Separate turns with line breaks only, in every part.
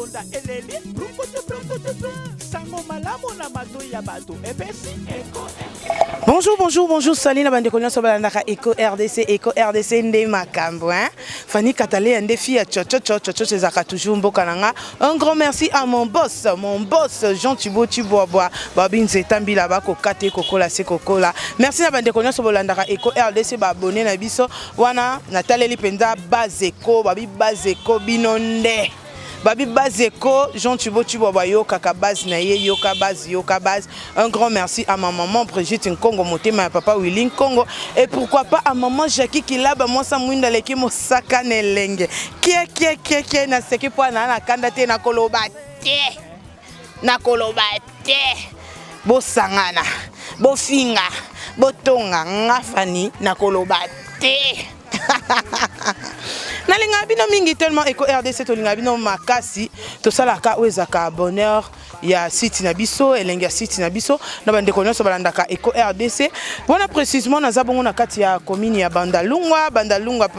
Mbonda eleli sango malamu na matoi ya bato epesi eko.
Bonjour, bonjour, bonjour, salut na bandeko nyonso balandaka Eco RDC, Eco RDC nde makambo, hein. Fanny Katale nde fille ya chocho chocho chocho ezalaka toujours mboka na nga. Un grand merci à mon boss Jean Thibaut Chiboabwa, babi nzeta mbila bakokate kokola se kokola. Merci na bandeko nyonso bolandaka Eco RDC ba abonné na biso wana nataleli mpenza base Eco, babi base Eco bino nde. Babi base Eco, Jean Thibaut Chiboabwa yokaka base na ye, yoka base, yoka base. Un grand merci à ma maman Brigitte Nkongo Motema ya papa Willy Nkongo et pourquoi pas à maman Jackie Kilaba mwasa mwinda leki mosaka na elenge. Kie kie kie kie na seki po na na kanda te na koloba te. Na koloba te. Bosangana, bofinga, botonga nga Fani na koloba te. Nalingaka bino mingi tellement Eco RDC tolingaka bino makasi, tosalaka oyo ezalaka bonheur ya site na biso, elenge ya site na biso na bandeko nyonso balandaka Eco RDC. Wana précisément naza bongo na kati ya commune ya Bandalungwa, Bandalungwa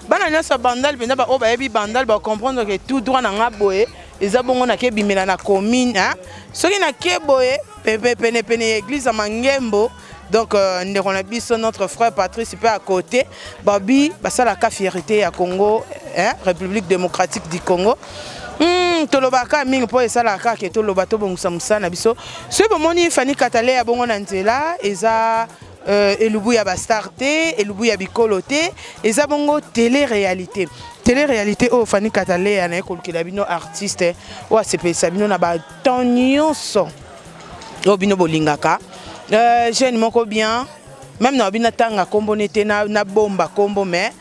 bana nyonso ya Bandal mpenza baoyo bayebi Bandal ba comprendre que tout droit na nga boye eza bongo nake bimela na commune, hein? Soki nake boye pene pene ya église ya Mangembo. Donc ndeko na biso notre frère Patrice pe à côté babi basalaka fierté ya Congo, hein? République démocratique du Congo. Tolobaka mingi mpo esalaka ke toloba tobongisa mosala na biso. Soki bomoni Fanny Katale ya bongo na nzela eza elubu ya bastar te, elubu ya bikolo te, eza bongo télé-réalité. Télé-réalité oyo Fanny Katale ya naye kolukela bino artiste oyo asepelisa bino na batemps nyonso oyo bino bolingaka. Jeune moko bien, même na bino tanga kombo nete na bomba kombo, mais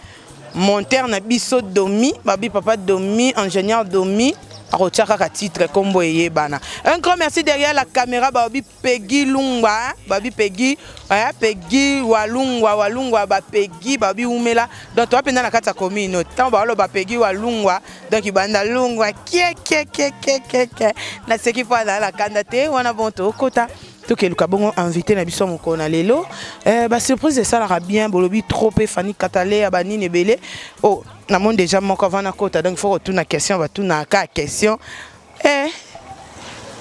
monteur na biso Domi, babi papa Domi, ingénieur Domi akotia kaka titre kombo eyebana. Un grand merci derrière la caméra babi Peggy Lungwa, babi Peggy, hein, Peggy Walungwa, Walungwa ba Peggy babi umela. Donc toi penda na kati ya commune tant ba ba Peggy Walungwa, donc banda Lungwa kie kie kie kie kie kie. Na seki po na la kanda te wana bon to kota. Tokeluka bongo invité na biso mokolo na lelo. Ba surprise esalaka bien, bolobi trop pe Fanny Katale ya banini ebele. Oh, namoni déjà moko avant nakota, donc il faut kotuna question, batunaka question.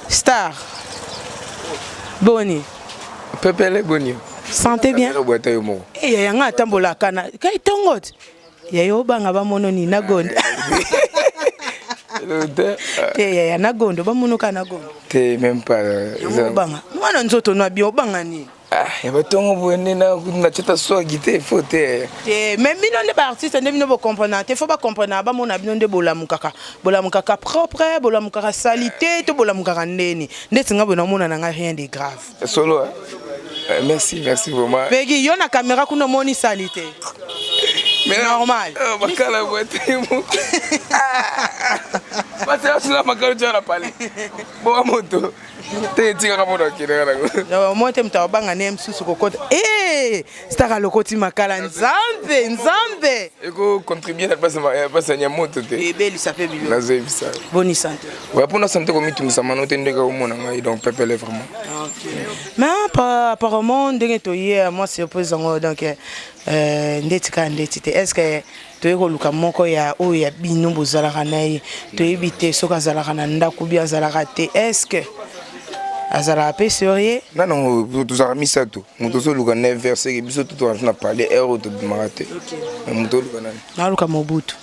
Star boni?
Pepele, boni?
Santé bien.
Bwata yo moko.
Yanga atambolaka na kai tongo te yaya obanga bamono nini na gondo te, yaya na gondo bamonoka na gondo.
Te, même pas.
Obanga mwana nzoto na bien, obanga nini?
Ah, ya batongo boye nde natiata swagi te, fo te.
Te, mais bino nde baartiste nde bino bocomprendre te, fo bacomprendre bamona bino nde bolamukaka, bolamukaka propre, bolamukaka sali te to bolamukaka ndeni ndeti nga boye namona na ngai rien de grave.
Solo, hein? Merci, merci vraiment.
Pegi yo na caméra kuna omoni sali te, normal.
Makala boye te, basela makala tia na pale boa moto te, etikaka mona akendaka nango.
Omoi te moto abanga ne mosusu kokota e star alokoti makala, nzambe nzambe.
Ekocontribue na place ya nyamoto te.
Ebelisa mpe bilo.
Nazoyebisa.
Boni santé?
Ouais, mpona santé komitungisama no te, ndenge omona ngai, donc pepele vraiment.
Mais apparemment ndenge toye mwa surprise yango, donc ndeti kaka ndeti te, est ce que toye koluka moko ya oyo ya bino bozalaka na ye, toyebi te soki azalaka na ndako bi azalaka te, est ce que azalaka mpe sérieux?
Nano tozalaka misato, moto ozoluka 9 heures seke biso to tozalaka na palais, heure oyo tobimaka te. Mais moto oluka nani?
Naluka Mobutu.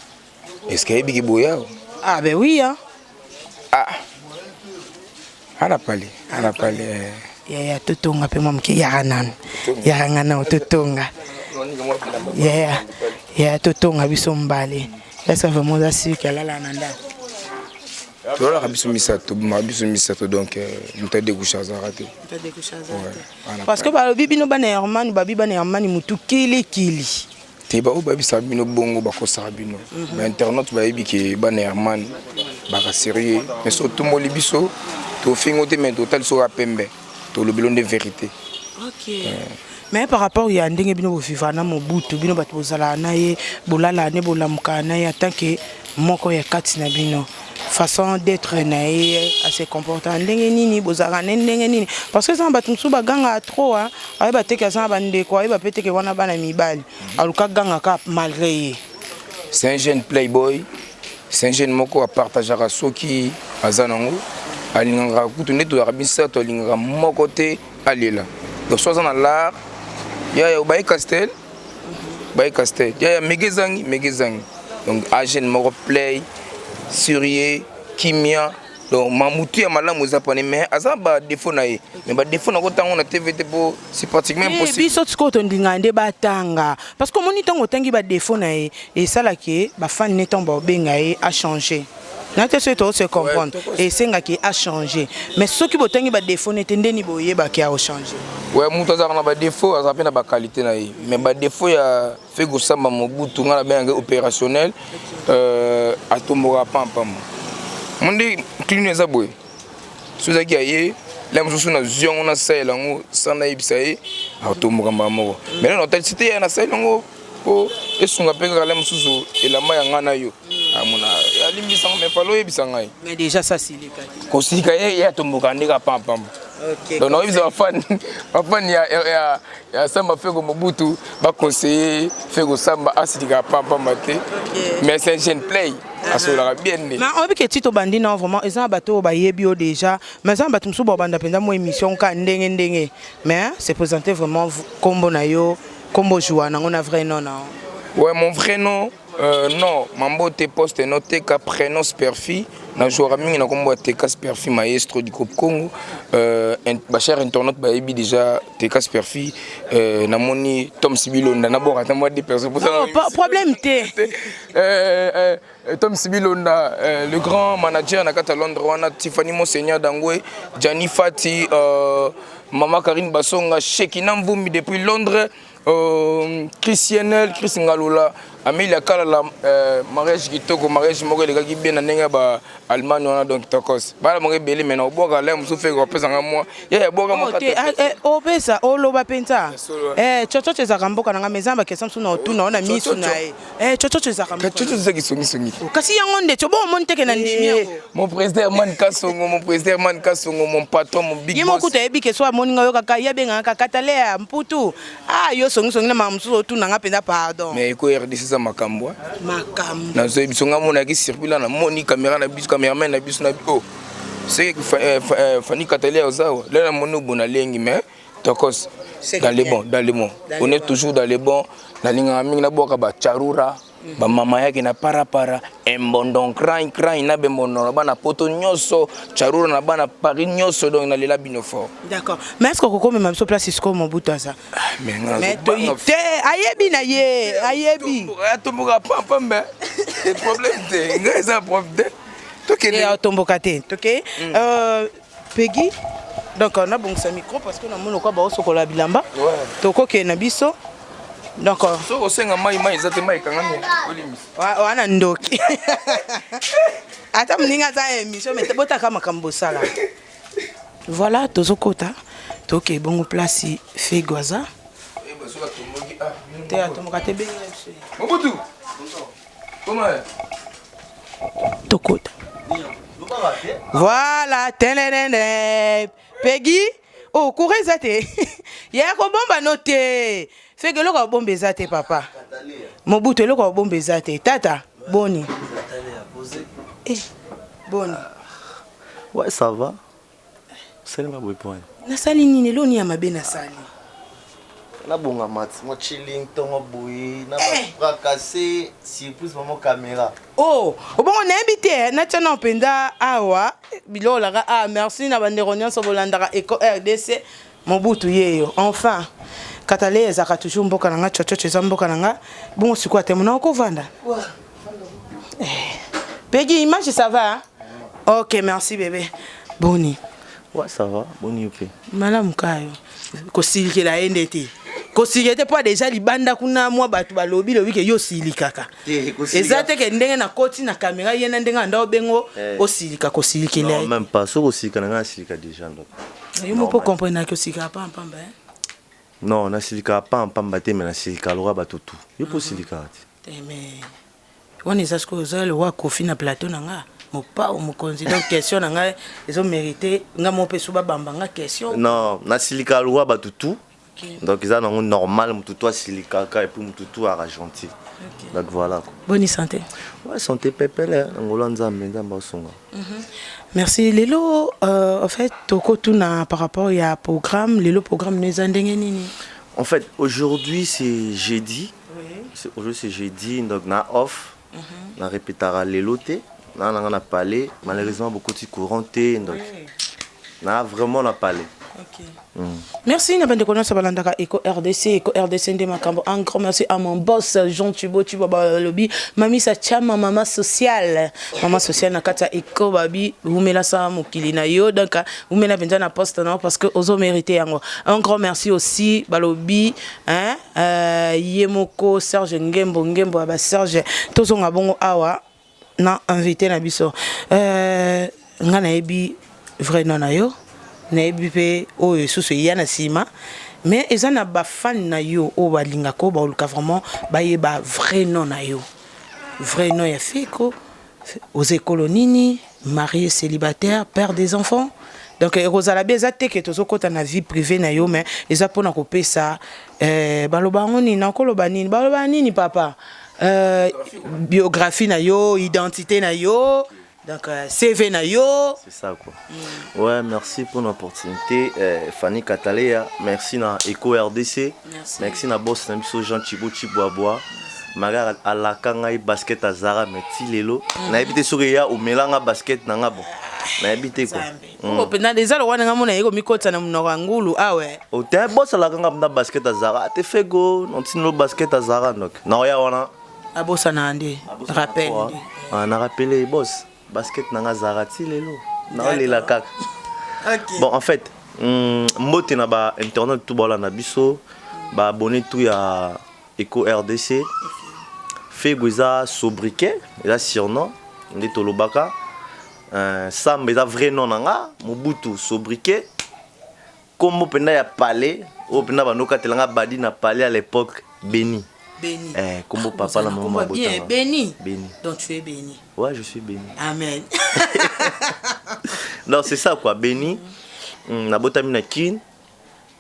Est ce que ayebiki boya?
Ah ben oui, hein.
Ah, ana palais, ana palais.
Yaya, totonga mpe mwa moke, yaka nanu, yaka nga nao totonga yaya, yaya totonga biso mbale. Est-ce que vraiment oza sûr ke alalaka na ndako?
Tolalaka biso misato, tobimaka biso misato, donc moto adécouche azalaka te.
Parce que balobi bino bana ya Hermani, babi bana ya Hermani motu kilikili.
Te, baoyo bayebisaka bino bongo bakosaka bino. Bainternaute bayebi ke bana Herman baka sérieux, mais so otomboli biso, tofingo te, mais totali soki pembe, tolobelo nde vérité.
Mais par rapport ya ndenge bino bovivaka na Mobutu, bino bato bozalaka na ye, bolalaka ne bolamukaka na ye, en tant que moko ya kati na bino, façon d'être na ye, ase comporter ndenge nini, bozalaka ne ndenge nini? Parce que eza na bato mosusu bagangaka trop, ayeba teke aza na bandeko, ayeba mpe teke wana bana mibali, aluka gangaka malgré ye.
C'est un jeune playboy. C'est un jeune moko apartageaka soki aza nango, alingaka kutu nde tozalaka misato, alingaka moko te alela. Donc so aza na lar yaya baye Castel, baye Castel yaya mege ezangi, mege ezangi. Donc a jeune moko play sérieux, kimia. Donc mamutu ya malamu eza pane, mais aza badéfaut na ye, mais badéfaut nango ntango na TV te, po c'est pratiquement impossible.
Biso sikoyo tondingaka nde batanga, parce que omoni, ntango otangi badéfaut na ye, esalaki bafani ne ntango baobenga ye achanger na te. Soki tose comprendre, esengaki achanger, mais soki botangi badéfaut ne te, ndeni boyebaki aochanger?
Ouais, moto azalaka na badéfaut, azalaka mpe na baqualité na ye, mais badéfaut ya Fe Kosamba Mobutu, ngai nabengaka opérationnel, atombokaka pampamba. Mo nde clino eza boye, so ezalaki ya ye la mosusu, nazwi yango, nasalela yango sans nayebisa ye, atomboka mbala moko. Mais nano otalisi te, ya nasaleli yango mpo esunga mpe kaka la mosusu elamba ya ngai na yo, amona alimbisa ngo, mais fallait oyebisa ngai.
Mais déjà ça silika te.
Kosilika ye, ye atombokaka nde kaka pampamba. Donc naoyebisa bafani ya Samba Feko Mobutu, baconseiller Feko Samba asilikaka pampamba te, mais c'est un jeune play, asololaka bien nde.
Mais oyebi ke ti tobandi na vraiment, eza na bato oyo bayebi yo déjà, mais eza na bato mosusu babanda mpenza mwa émission ka ndenge ndenge. Mais c'est présenté vraiment nkombo na yo, nkombo ozwa nango na vrai nom na
yo. Ouais, mon vrai nom, non, Mambote poste no Teka, prénom Sperfi. Najouaka mingi na kombo ya Teka Sperfi, maestro du groupe Congo. Bachers internautes bayebi déjà Teka Sperfi. Namoni Tom Sibilonda, nabwaka ata mwa deux personnes.
Problème te.
Tom Sibilonda, le grand manager na kati ya Londres wana, Tiffany Monseigneur Dangwe, Gianni Fati, Mama Karine Basonga, Shekina Mvumbi depuis Londres, Christianel, Chris Ngalola, Amelia Kalala, mariage kitoko, mariage moko elekaki bien na ndenge ya ba Allemagne wana. Donc tokos bana moko ebele, mais na obwaka la mosusu feke opesanga mwa ye yabwaka.
Oh, te, opesa oloba mpenza. Tsotso ezalaka mboka na nga, mais eza na baquestion mosusu na otuna o na misu na ye. Tsotso ezalaka mboka.
Tsotso ezaki songisongi.
Kasi yango nde tso bo omoni teke na ndimi yango.
Mon président Herman Kasongo, mon président Herman Kasongo, mon patron, mon big
ye
boss.
Moko kuta yebi ke so amoni nga, oyo kaka ye abengaka katale ya mputu. Ah, yo songisongi na makambo mosusu otuna nga mpenza, pardon.
Mais eko RDC eza makambo, hein.
Makambo.
Nazoyebi biso, nga monaki circuit la, namoni caméra na biso, cameraman na biso na oh seke Fani Katale oza awa là, namoni obona lengi, mais tokos
C'est
dans les
bien.
bons, dans les bons.
Dans
On
les
est
bons.
toujours dans les bons. Nalingaka mingi nabwaka bacharura, bamama yake na parapara embondon crain crain na bembondo na bana Poto nyonso, charura na bana Paris nyonso. Donc nalela bino fort.
D'accord, mais est ce que okokomema biso place sikoyo Mobutu aza?
Mais nga
Mais
nazobanga.
te, ayebi na ye, ayebi.
Atomboka pampamba, problème te, ngai eza problème te, tokende.
Ye atomboka te. Toke, Peggy. Donc nabongisa micro parce que namoni okwa baosokola bilamba. Tokokende na biso donc
soki osenga mai, mai eza te, mai ekangami, olimbisa.
Wana ndoki, ata moninga aza émission, mais botaka makambo bosala. Voilà, tozokota, toke bongo place Fego aza te, atomboka te, benga biso ye.
Mobutu, comment?
Tokota, voilà, tenenene. Peggy, oh, courant eza te, ya kobomba no te. Fege, eloko ya kobomba eza te. Papa Mobutu, eloko ya kobomba eza te. Tata, boni? Eh, boni?
Ouais, ça va. Salut ma boy point.
Nasali nini? Eloko nini ya mabe nasali?
Nabonga mati mwa chilling ntongo boye na babras cassé, surprise mamo caméra.
Oh, obongo nayebi te, natia na mpenza awa biloko laka. Ah, merci na bandeko nyonso bolandaka Eco RDC. Mobutu yeyo, enfin Katale ezalaka toujours mboka na nga, tsotsotsho eza mboka na nga. Bongo sikoyo atemo na okovanda. Eh, Peggy, image, ça va, hein? Ok, merci bébé. Boni?
Ouais, ça va. Boni yo mpe?
Malamu kayo. Kosilikela ye nde te, kosilikela te, mpo deja libanda kuna mwa bato balobi lobi ke yo osilikaka.
Te, kosilika.
Eza te ke ndenge nakoti na kamera ye na ndenge anda obengo.
Eh.
Osilika, kosilikela
Non,
ye.
même pas. Soki osilika na ngai, nasilika déjà ndoko.
Yo mo mpo comprendre naki osilika pampamba, eh?
Non, nasilikaka pampamba te, mais nasilika lokola bato tu. Yo mpo osilikaka te.
Te, mais wana eza sikoyo oza lowa Kofi na plateau na nga, mopao mokonzi. Donc question na ngai ezomérite nga mo mpe so babamba nga question.
Non, nasilikaka lokola bato tu. Donc eza nango normal, motu to asilikaka et puis motu to aka gentil. Donc voilà quoi.
Bonne santé?
Ouais, santé pepele, ngolo Nzambe, Nzambe asunga.
Merci. Lelo, en fait, tokotuna par rapport ya programme. Lelo programme no eza ndenge nini?
En fait, aujourd'hui c'est jeudi. Aujourd'hui c'est jeudi, donc na off. Na répétara lelo te. Na nanga na palais, malheureusement beaucoup de courant te, donc na vraiment na palais.
Ok. Merci na bandeko nyonso balandaka Eco RDC, Eco RDC nde makambo. Un grand merci à mon boss Jean Tubo Tubo, balobi Mamisa Chama, mama sociale, mama sociale na kati ya Eco, babi umela sa mokili na yo, donc umela mpenza na poste na yo parce que ozo mérité yango. Un grand merci aussi, balobi, hein, ye moko Serge Ngembo Ngembo ya ba Serge. Tozonga bongo awa na invité na biso. Nga nayebi vrai nom na yo, nayebi mpe oyo esusu eya na nsima, mais eza na bafani na yo oyo balingaka, oyo baoluka vraiment bayeba vrai nom na yo, vrai nom ya Feko. Oza ekolo nini? Marié, célibataire, père des enfants? Donc ekozala be eza te ke tozokɔta na vie privée na yo, mais eza mpona kopesa baloba yango nini, nakoloba nini, baloba nini, papa, biographie na yo, identité na yo, donc CV na yo.
C'est ça quoi. Ouais, merci pour l'opportunité. Fanny Katalea, merci na Eco RDC.
Merci.
Merci na boss na biso Jean Chibo Chiboaboa. Maga alaka ngai basket azara, mais ti lelo nayebi te soki eya omelanga basket na nga, bon, nayebi te quoi.
Oyo mpenza eza lokwa nga mona ye komikotisa na monoko ya ngulu awe.
Ote boss alaka nga na basket azara te, Fego notini basket azara, donc naoya wana.
Abosana nde rappel nde.
Ah, na rappelé boss basket na nga zara ti lelo naolela kaka. Bon, en fait, mbote na ba internet tout balanda biso, ba abonné tout ya Eco RDC. Fego eza sobriquet, eza surnom nde tolobaka. Samba eza vrai nom na nga, Mobutu sobriquet. Kombo mpenza ya palais oyo mpenza bandokatela nga badi na palais à l'époque, Béni.
Béni.
Eh, kombo papa na mama.
Bien.
Botanga.
Béni.
Béni.
Donc tu es béni.
Ouais, je suis béni.
Amen.
Non, c'est ça quoi, Béni. Nabotami na Kin,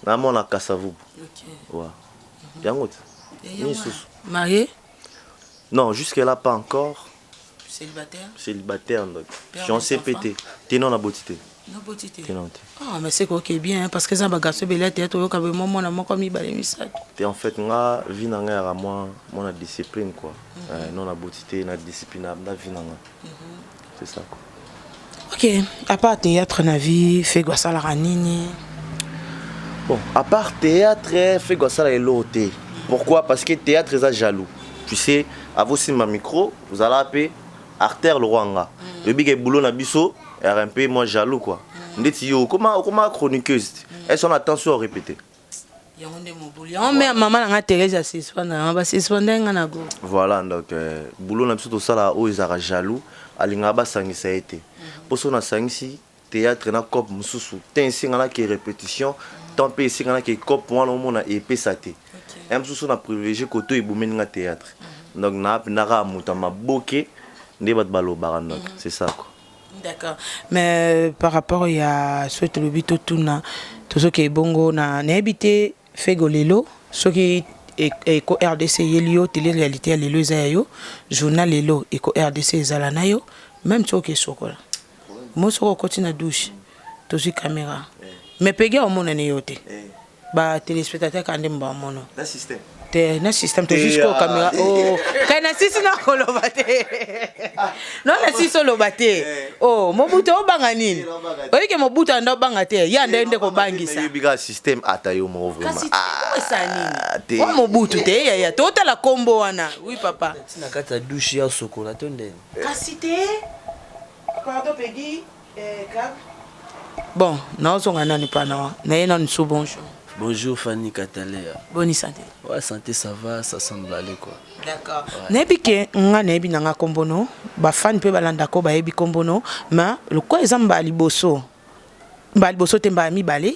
namona Kasavubu. Ouais, yango te nini susu.
Marié?
Non, jusque là pas encore.
Célibataire?
Célibataire, donc
Père
je suis en
des
CPT te, non, naboti te.
Noboti te?
Te, non, te.
Ah, mais c'est ok, bien, parce que eza bagarçon ebele ya théâtre oyoka boye mwa mwana moko, mibale, misato.
Te, en fait nga vie na nga yaka mwa mwa na discipline quoi. Non, naboti te, na discipline na vie na nga, c'est ça quoi.
Ok, à part théâtre, na vie Fego asalaka nini?
Bon, à part théâtre, Fego asala eloko te. Pourquoi? Parce que théâtre eza jaloux. Tu sais, avant osimba micro, ozala mpe artère le rwanga, oyebi ke boulot na biso rmp moi jaloux quoi. Ndeti yo okoma chroniqueuse, est-ce on attend sur répéter?
Yango nde mobulu yango, me mama na nga Thérèse asuspendre yango, basuspendre nga na go.
Voilà, donc boulot na biso tosala oyo ezalaka jaloux, alingaka basangisa ye te. Mpo so nasangisi théâtre na cope mosusu te, esenganaki répétition tant mpe esenganaki cope wana, omona epesa te ya mosusu na privilégié koto ebomeli nga théâtre. Donc naka moto ya maboke nde bato balobaka, donc c'est ça quoi.
D'accord, mais par rapport ya soki tolobi totuna, tozoki ebongo na nayebi te. Fego, lelo soki Eko RDC eyeli yo télé réalité ya lelo, eza ya yo journal lelo Eko RDC ezala na yo, même soki esokola mo, soki okoti na douche, tozwi caméra, mais pege omonani yo te, batéléspectateur kaka nde bamono te na système te jusqu'au caméra. Oh, kai na sisi na koloba te, no na sisi oloba te. Oh, Mobutu obanga nini? Oyike Mobutu anda obanga te, ye anda nde kobangisa.
Yebi kaka système ata yo moko vraiment.
Kasi esa nini wa Mobutu te, yaya, totala kombo wana. Oui papa.
Na kati ya douche ya sokola to ndeni?
Kasi te, pardon Pegi, bon, naozonga nani mpa na naye nanu su. Bonjour.
Bonjour Fanny Katalea.
Bonne santé?
Ouais, santé ça va, ça semble aller quoi.
D'accord. Nayebi ke nga nayebi na nga kombo no, bafani mpe balandako bayebi kombo no, mais lokwa eza mbala liboso, mbala liboso te, mbala mibale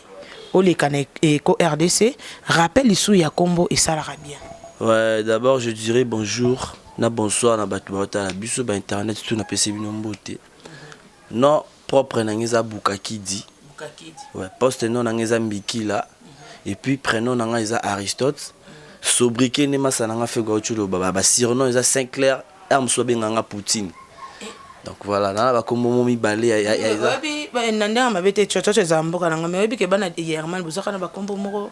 oleka na Eko RDC, rappel lisu ya kombo esalaka bien.
Ouais, d'abord je dirais bonjour, na bonsoir na bato baotala biso ba internet tout, napesi bino mbote. Nom propre na nga eza Bukakidi. Ouais, poste nom na nga eza Mbikila. Et puis prénom na nga eza Aristote. Sobriquet nde masa na nga Fego auti oloba ba surnom eza Sinclair, heure mosusu babenga nga Poutine. Donc voilà, na ba kombo mo mibale ya ya eza.
Oyebi na ndenge mabe te, Tshotsho ezala mboka na nga, mais oyebi ke bana Herman bozaka na ba kombo moko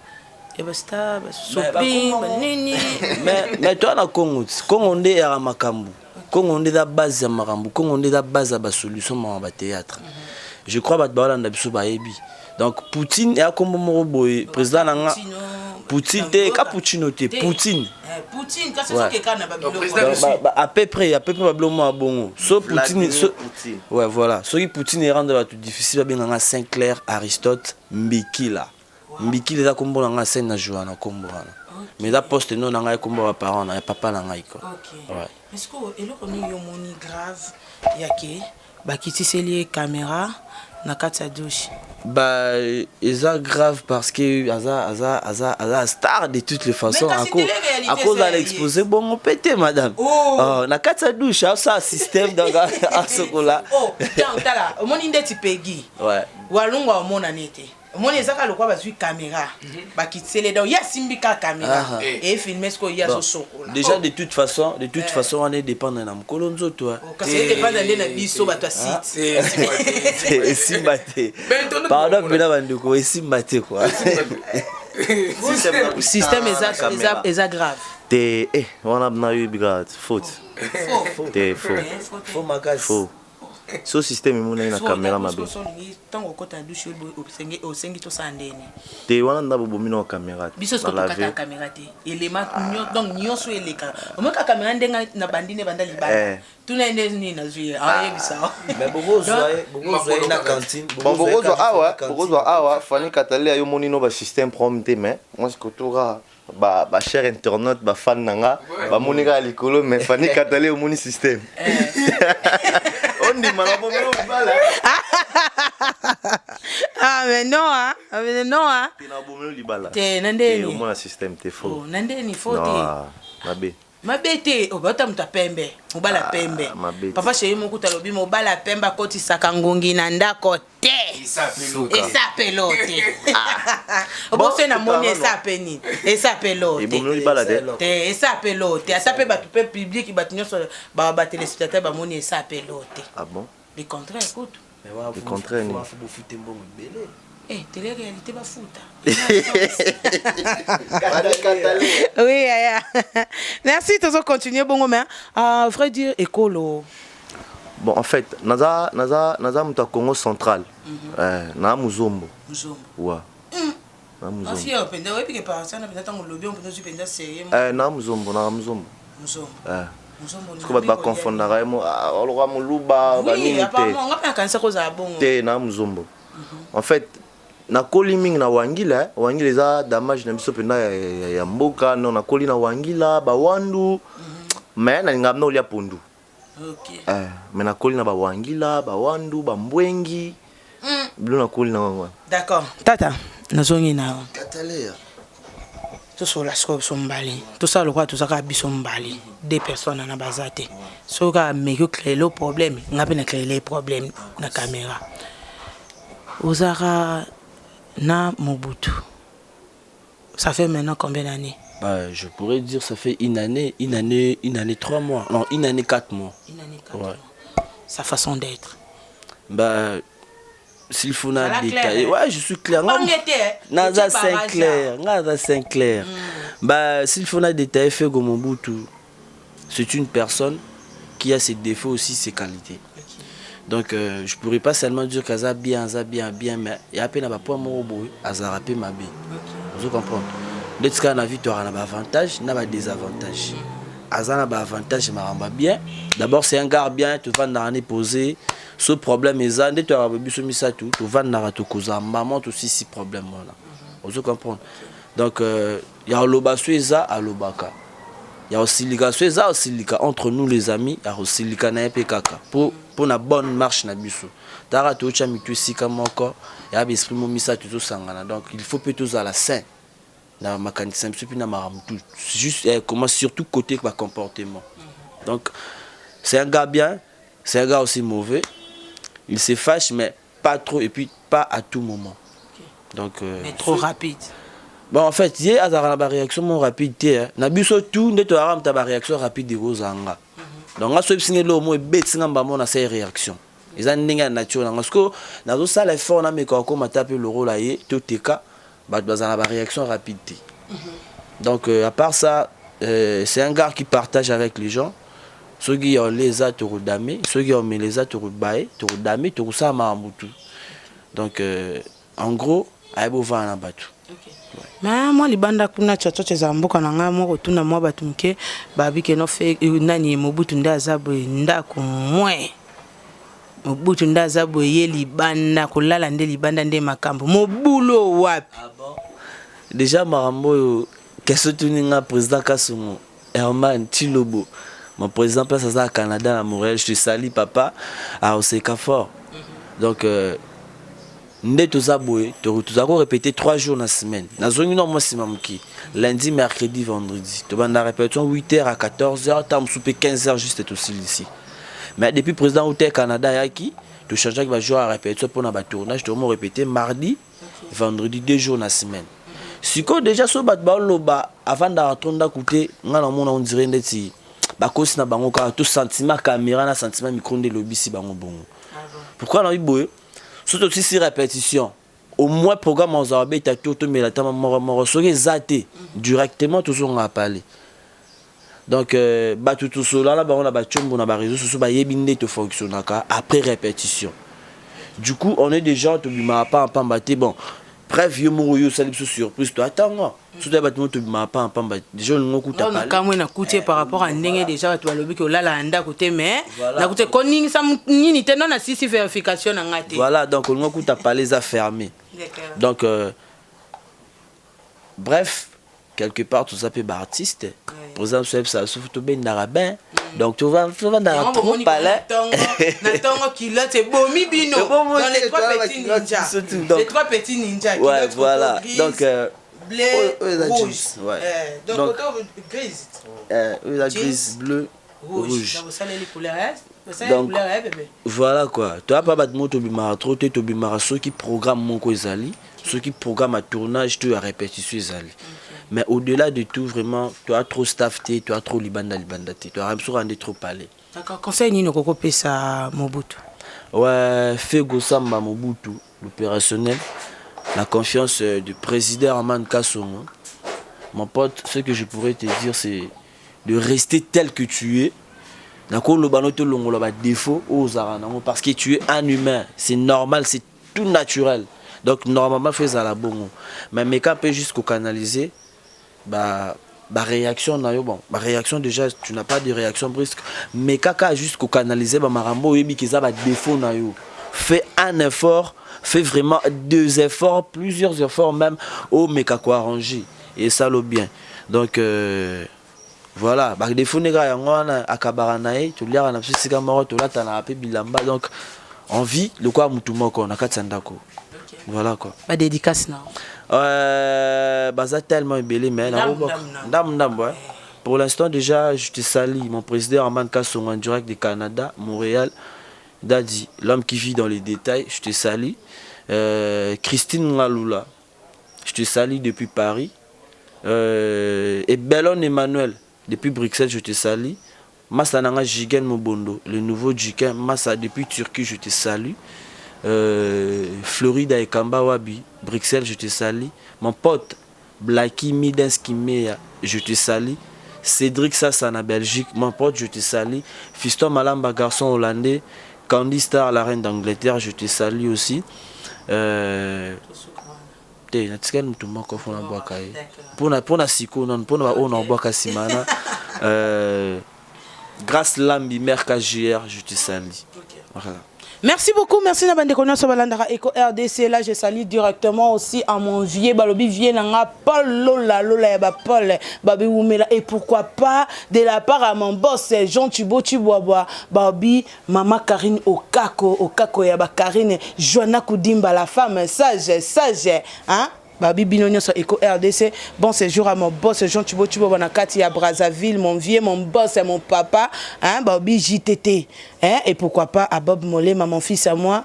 ya ba star, ba sopi, ba nini.
Mais toi na Congo, Congo nde ya makambo. Congo nde eza base ya makambo, Congo nde eza base ya ba solution ma ba théâtre. Je crois bato baolanda biso bayebi. Donc Poutine ya kombo moko boye, président na nga Poutine te, ka Poutine te, Poutine.
Poutine kasi soki eka na ba biloko.
À peu près ba biloko moko bongo. So Poutine so, ouais, voilà. Soki Poutine rendre bato difficile, babenga nga Sinclair Aristote Mbikila. Mbikila eza kombo na nga scène na joua na kombo wana. Mais eza poste no na ngai, kombo ya parent na ya papa na ngai quoi.
Ouais. Est-ce que eloko nini yo moni grave ya ke bakitiseli ye caméra na kati ya douche?
Bah, eza grave parce que aza aza aza aza star de toutes les façons.
Ako
akozala exposé bongo pe te, madame.
Oh.
Oh, na kati ya douche asala système, donc asokola.
Oh, tala, omoni ndeti Pegi. Walungwa omonani te, omoni eza kaka lokola bazwi caméra bakitisele, donc ye asimbi kaka caméra efilme sikoyo ye azosokola.
Déjà, de toute façon wana edépendre na mokolo nzoto.
Kasi edépendre nde na biso bato ya site.
Esimba te, pardon mpena bandeko, esimba te quoi.
Système eza grave.
Te, wana nayoyebi kaka faute te, faux.
Faux makasi.
Faux. So système emonani na caméra, mabe.
Ntango okota na douche, osengi tosala ndeni?
Te, wana nda bobomi na caméra.
Biso soki tokata caméra te, elema donc nyonso eleka, omoka caméra ndenge na bandi nde banda libanda, tuna ye nde nini nazwi, ayebisa.
Bokozwa ye na cantine.
Bon, bokozwa awa, bokozwa awa Fani Katale, yo moni no basystème problème te, mais moi sikotoka ba cher internaute, bafan na nga bamoni kaka likolo, mais Fani Katale omoni système ondima na bomelo mibala.
Ah mais non, hein. Ah, mais non, hein.
Te, na bomelo libala.
Te, na ndeni.
Omona système te, faux.
Na ndeni faux te?
Mabe.
Mabe te, obata moto apembe, mobala pembe. Papa chéri moko talobi mobala pembe akotisaka ngongi na ndako te, esapelo te. Oboso namoni esape nini, esapelo
te. Libala te.
Te, esapelo te. Ata mpe bato mpe public, bato nyonso, batéléspectateur bamoni esapelo te.
Ah bon?
Le contraire kutu.
Le contraire nini?
Bofute mbongo ebele.
Eh, télé réalité bafuta. Oui yaya, merci, tozo continuer bongo, mais à vrai dire ekolo.
Bon, en fait naza moto ya Congo Central. Na muzombo.
Muzombo.
Wa na muzombo.
Afia mpenza oyebi ke parasana mpenza, ntango olobi mpenza ozwi mpenza sérieux.
Na muzombo, na muzombo.
Muzombo. Muzombo.
Siko bato baconfondaka ye mo oloka moluba banini te.
Nga mpe nakanisa kozala bongo.
Te, na muzombo. En fait nakoli mingi na Wangila. Wangila eza damage na biso mpenza ya mboka. Non, nakoli na Wangila, Bawandu, mais nalingaka mna olia pondu. Mais nakoli na Bawangila, Bawandu, Bambwengi, bilo nakoli na wango wana.
D'accord, tata, nazongi na yo. Tosola sikoyo biso mibale, tosala lokola toza kaka biso mibale, deux personnes na baza te. Soki kaka meki ocréer le problème, nga mpe na créer problème na caméra. Ozalaka na Mobutu, ça fait maintenant combien d'années?
Bah, je pourrais dire ça fait une année, une année, une année, 3 mois. Non, une année, 4 mois.
Une année, 4 mois. Sa façon d'être?
Bah, s'il faut na détailler. Ouais, je suis clair. Naza Sinclair. Naza Sinclair. Bah, s'il faut na détailler, Fego Mobutu, c'est une personne qui a ses défauts aussi, ses qualités. Donc, je pourrais pas seulement dire qu'aza bien, aza bien, bien, mais il y a peine à pas moko boye, aza pe mabe. Vous comprenez? Ndeti kaka na vie toyaka na baavantage na badésavantage. Aza na baavantage, makambo bien. D'abord, c'est un gars bien, tovandaka ne posé. So problème eza nde toyaka biso misato, tovandaka, tokozala mama, tosisi problème wana. Ozo comprendre? Donc ya oloba so eza alobaka, ya kosilika so eza osilika. Entre nous les amis, ya kosilika na ye mpe kaka mpo na bonne marche na biso. Taka totya mitu esika moko, ya baesprit mo misato ezosangana. Donc il faut mpe tozala sain na makanisi na biso mpe na makambo tout juste, comment, surtout côté bacomportement. Donc c'est un gars bien, c'est un gars aussi mauvais. Il se fâche, mais pas trop et puis pas à tout moment. Donc
Mais trop rapide.
Bon, en fait, ye azalaka na baréaction moko rapide te, eh. Na biso tout nde toyaka moto ya baréaction rapide ekozanga. Donc nga so ebisinga eloko moko ebetinga mbamo, nasali réaction, eza ndenge ya nature nanga. Sikoyo nazosala effort, nameka kokóma ta mpe lokola ye. Toteka bato bazala na baréaction rapide te. Donc à part ça, c'est un gars qui partage avec les gens. Soki ya olia eza, tokodame. Soki ya omela eza, tokobaye, tokodame, tokosala makambo tu. Donc en gros, ayebi ovanda na bato.
Mais mwa libanda kuna, tshotshotsho ezala mboka na ngai moko. Tuna mwa bato moke babi keno fe nani Mobutu nde aza boye, ndako mwe Mobutu nde aza boye, ye libanda kolala nde libanda nde makambo mobulu wapi?
Ah bon? Déjà makambo oyo question tuni nga, président Kasongo Herman Chilobo, mon président, place aza à Canada, na Montréal, je te salue papa, aoseka fort. Donc nde toza boye, toza korépéter 3 jours na semaine. Nazongi no mwa nsima moki, lundi, mercredi, vendredi. Tobanda répétition 8 heures à 14 heures, ntango mosusu mpe 15 heures juste tosilisi. Mais depuis président uta Canada ayaki, tochangeaki bajour ya répétition mpona batournage. Tokomo répéter mardi, vendredi, 2 jours na semaine. Sikoyo déjà so bato baoloba avandaka to ndako te, ngai namona on dirait ndeti bakosi na bango kaka to sentiment caméra na sentiment micro nde elobisi bango bongo. Pourquoi nayebi boye? So tosisi répétition, au moins programme ozala beta to tomela tama moko moko, soki eza te, directement tozonga pale. Donc bato tosolala na bango na batiombo na baréseau sociaux bayebi nde tofonctionnaka après répétition. Du coup, on est des gens tobimaka pa pamba te. Bon, bref, yo moko oyo osali biso surprise, to atango soki bato moko tobimaka pa pamba, déjà olingo okuta.
Nakamwe nakuti ye par rapport à ndenge déjà bato balobi ke olala na ndako te, mais nakuti koningisa nini te, no nasisi vérification na nga te.
Voilà, donc olingo okuta palais eza fermé. Donc bref, quelque part toza mpe baartiste. Par exemple, soyebisa soki tobendaka bain, donc tovandaka trop palais.
Na ntongo culotte ebomi bino dans les trois petits ninjas, les trois petits ninjas.
Ouais, voilà, donc
bleu, rouge.
Ouais.
Donc, donc grise.
Oyo eza grise, bleu, rouge.
Couleur.
Donc voilà quoi, toya pa bato moko tobimaka trop te. Tobimaka soki programme moko ezali, soki programme ya tournage to ya répétition ezali. Mais au-delà de tout, vraiment, toa trop staff te, toa trop libanda libanda te, toa biso nde trop parler.
D'accord. Conseil nini okokopesa Mobutu?
Ouais, Fego Samba Mobutu l'opérationnel, la confiance du président Armand Kassongo, mon pote, ce que je pourrais te dire, c'est de rester tel que tu es. Nakoloba no tolongola badéfaut oyo ozalaka nango, parce que tu es un humain, c'est normal, c'est tout naturel. Donc normalement faut ezala bongo, mais meka mpe juste kocanaliser ba baréaction na yo. Bon, baréaction déjà, tu n'as pas de réaction brusque, mais kaka juste kocanaliser bamakambo oyebi ke eza badéfaut na yo. Fais un effort, fais vraiment deux efforts, plusieurs efforts même, omeka koarranger et ça le bien. Donc voilà, badéfaut nde kaka yango wana. Akabaka na ye, toliaka na biso esika moko, tolatanaka mpe bilamba, donc on vit lokola mutu moko na kati ya ndako. Voilà quoi.
Badédicace na?
Baza tellement ebele, mais ndambu ndambu, ouais. Pour l'instant déjà, je te salue, mon président Armand Kassongo en direct du Canada, Montréal, Dadi, l'homme qui vit dans les détails, je te salue. Christine Ngaloula, je te salue depuis Paris. Et Bellon Emmanuel depuis Bruxelles, je te salue. Massa Nanga Jigen Mobondo, le nouveau Jiken Massa depuis Turquie, je te salue. Florida et Kamba Wabi, Bruxelles, je te salue. Mon pote Blacky Midens Kimea, je te salue. Cédric Sassana, Belgique, mon pote, je te salue. Fiston Malamba, garçon hollandais. Candy Star, la reine d'Angleterre, je te salue aussi. Te, natikali motu moko fona bwaka ye mpona sikoyo nano, mpona baoyo na obwaka nsima na Grâce Lambi, mère KGR, je te salue. Voilà.
Merci beaucoup, merci na bande nyonso balandaka Eco RDC. Là, je salue directement aussi à mon vieux balobi vieux nanga Paul Lola Lola ya ba Paul babi wumela, et pourquoi pas de la part à mon boss Jean Thibaut Chibwabwa, babi Mama Karine Okako Okako ya ba Karine Joanna Kudimba, la femme sage sage, hein. Babi bino nyonso Eco RDC, bon séjour à mon boss Jean Thibaut Thibaut na kati ya Brazzaville, mon vieux, mon boss, mon papa, hein, babi JTT, hein, et pourquoi pas à Bob Molema, mon fils à moi.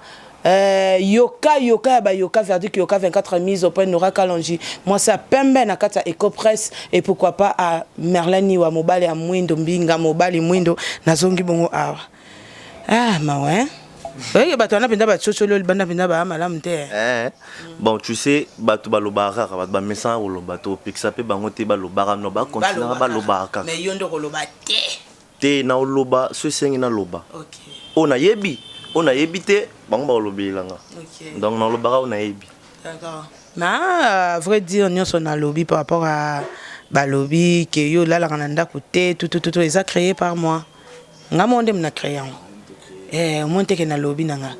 Euh, yoka yoka ya bayoka verdict yoka 24 mise au point Nora Kalonji mwasi ya pembe na kati ya Ecopress et pourquoi pas à Merlin Niwa mobali ya mwindo mbinga mobali mwindo nazongi bongo awa ah mawa hein oyeke bato wana mpenza bacoco oyo libanda mpenza baya malamu te
eh. Bon, tu sais, bato balobaka kaka, bato bamesana koloba, topekisa mpe bango te balobaka, no bakontinaka balobaka kaka.
Mais yo nde okoloba te.
Te, naoloba so esengi naloba. Oyo nayebi, oyo nayebi te, bango bakolobelela nga. Donc nalobaka oyo nayebi.
D'accord. Mais à vrai dire nyonso nalobi par rapport à balobi ke yo olalaka na ndako te tutututu eza créé par moi. Nga moko nde na créé yango. Eh, omoni te ke nalobi na nga.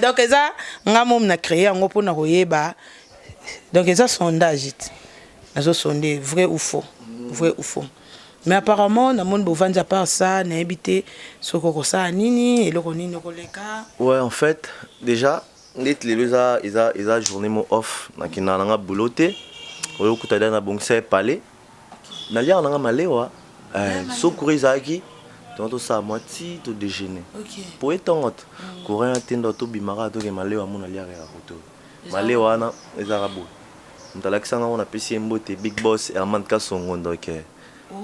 Donc eza nga moko na créé yango mpona koyeba. Donc eza sondage te. Nazo sonde vrai ou faux. Vrai ou faux. Mais apparemment namoni bovandi à part ça nayebi te soki okosala nini eloko nini okoleka.
Ouais, en fait, déjà ndeti lelo eza eza eza journée mo off, nakendaka nanga boulot te, oyo kuta da nabongisa ye palais, naliaka nanga malewa, eh, so courant ezalaki tonga tosala mwa ti to déjeuner po etongo te courant ya te ndo tobimaka toke malewa mo naliaka ya koto malewa wana ezalaka boye moto alakisa nga ngo napesi ye mbote big boss Herman Kasongo donc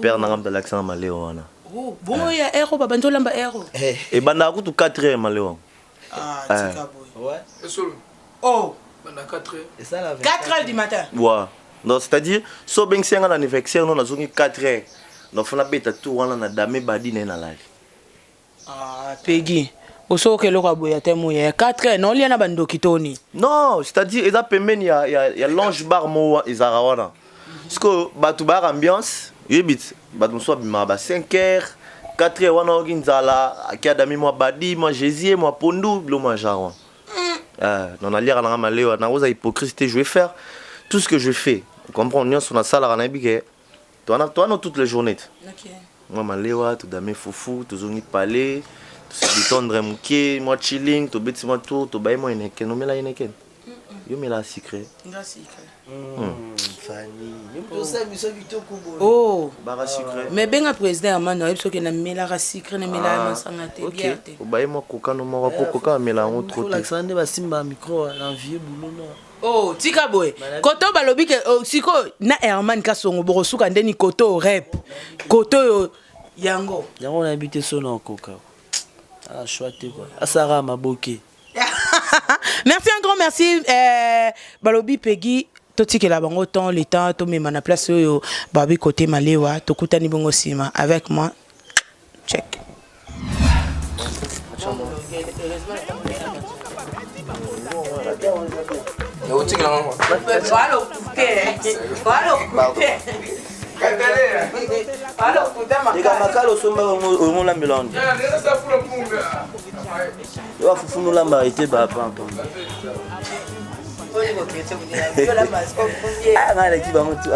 père nanga moto alakisa nga malewa wana.
Oh, bongo ya ero babandi olamba ero
ebandaka kutu 4 heures malewa.
Ah, tika boye.
Ouais. Solo.
Oh.
Banda 4 heures.
4 heures du matin.
Ouais. Donc c'est-à-dire so obengisi nga na anniversaire no nazongi 4 heures. Donc fona beta tour wana na dame badi na ye nalali.
Ah, Peggy. Osoki eloko ya boye ata moya ya 4 heures naolia na bandoki toni.
Non, c'est-à-dire eza pembeni ya, ya, ya lounge bar mo ezalaka wana. Sikoyo bato bayaka ambiance, oyebi ti bato mosusu babimaka ba 5 heures, 4 heures wana oyoki nzala, aki adami mwa badi, mwa gésier, mwa pondu, bilo mwa genre wana. Non, naliaka nanga malewa, nakoza hypocrite te, je vais faire tout ce que je fais. Comprends, nyonso nasalaka nayebi ke towana towana toute les journées.
Okay.
Mwa malewa, todame fufu, tozongi palais, tose détendre moke, mwa chilling, tobeti mwa tour, tobaye mwa Heineken, omela Heineken? Yo mela sucré.
Nga sucré.
Fanny, tosala biso kitoko boye.
Oh.
Bara sucré.
Mais benga président ya mano ayebi soki namelaka sucré namelaka masanga te bière te.
Obaye mwa coca no moko po coca amela yango trop te.
Olakisa nde basimba micro na vieux boulot no.
Oh, tika boye. Koto balobi ke oh, sikoyo na Herman Kasongo bokosuka ndeni koto rep. Koto oyo yango.
Yango nayebi te so na okoka. Ala choix te quoi. Asara maboke.
Merci un grand merci balobi Peggy totikela bango temps le temps tomema na place oyo babi côté malewa tokutani bongo nsima avec moi check.
Eka makala osombaka omolambela wana yo afufu nolambaka ete bapampa ngai aleki bango tu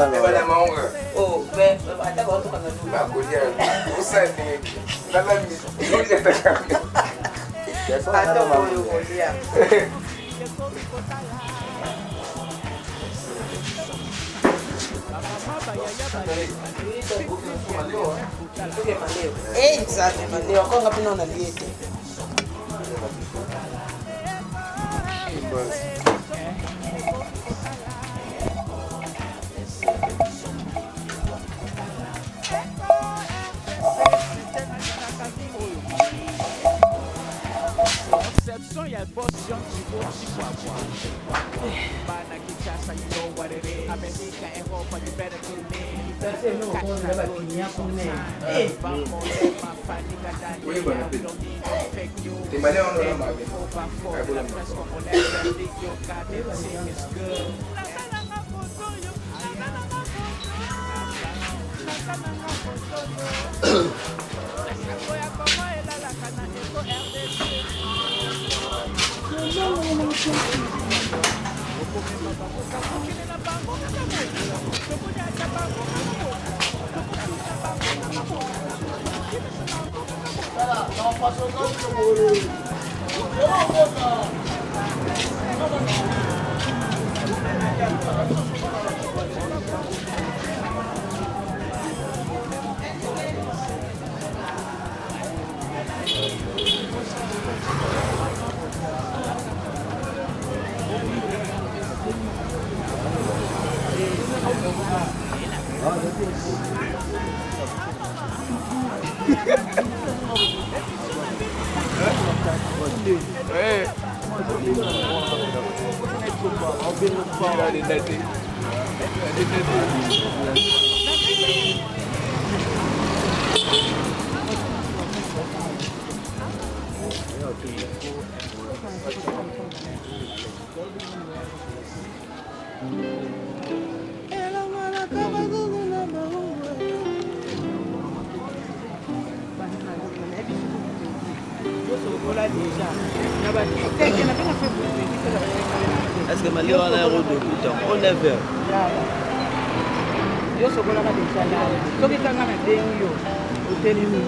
Conception ya boss John Chico Chihuahua. Bana Kinshasa, you know what it is. America, Europa, you better tune in.
Est-ce que malheur wana ya rodokuta o 9 heures
yo sokolaka deja soki kanga na bengi yo otelemi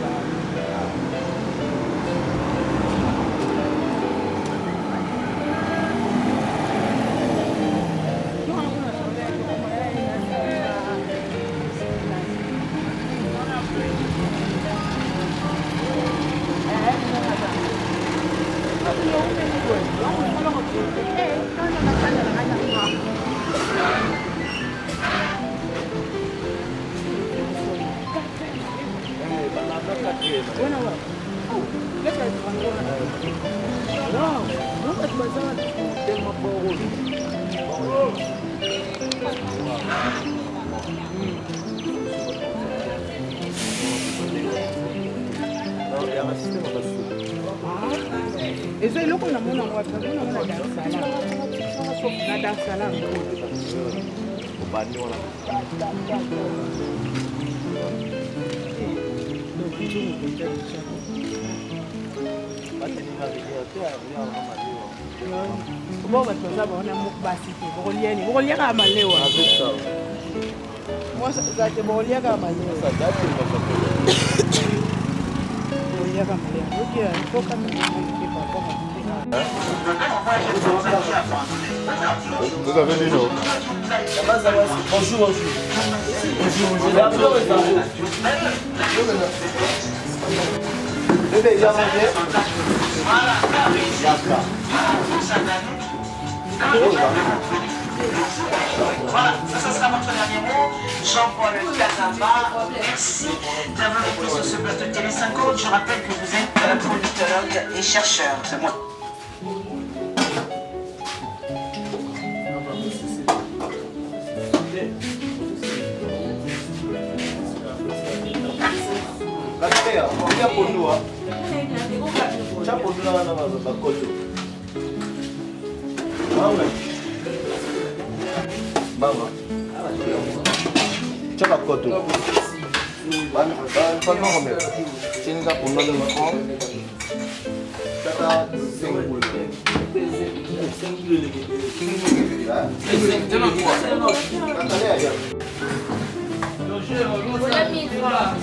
Eza eloko namona yango wapi? Namona yango na Dar es Salaam, na Dar es Salaam. Bo bato baza baona basi te, bokolia nini? Bokolia kaka malewa. Mwasi aza te, bokolia kaka malewa, bokolia kaka malewa. Ok, il faut quand même expliquer par rapport à
Vous avez dit non?
Bonjour, bonjour. Bonjour, bonjour. Bébé, il a mangé?
Voilà, ça sera votre dernier mot. Jean-Paul Kazamba, merci d'avoir été sur ce plateau de Télé 50. Je rappelle que vous êtes politologue et chercheur. C'est moi.
Mama. Tcha bakoto. Pardon combien?
Tiens, pour nous, francs. Tata, 5
Voilà 1000 francs.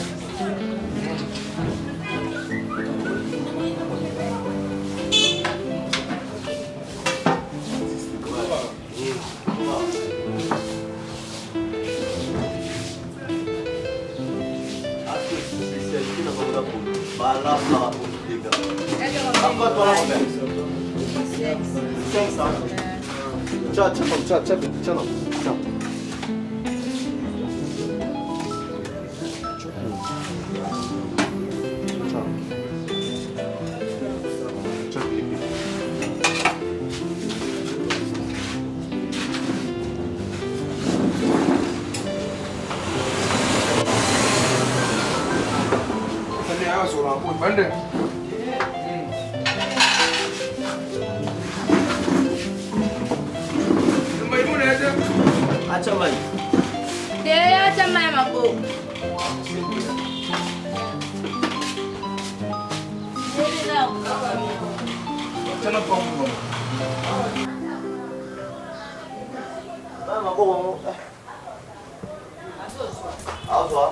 Tcha, tcha, tcha, tcha, tcha, tcha.
Bande.
Acha mai.
Te acha mai maboko.
Maboko. Azwa.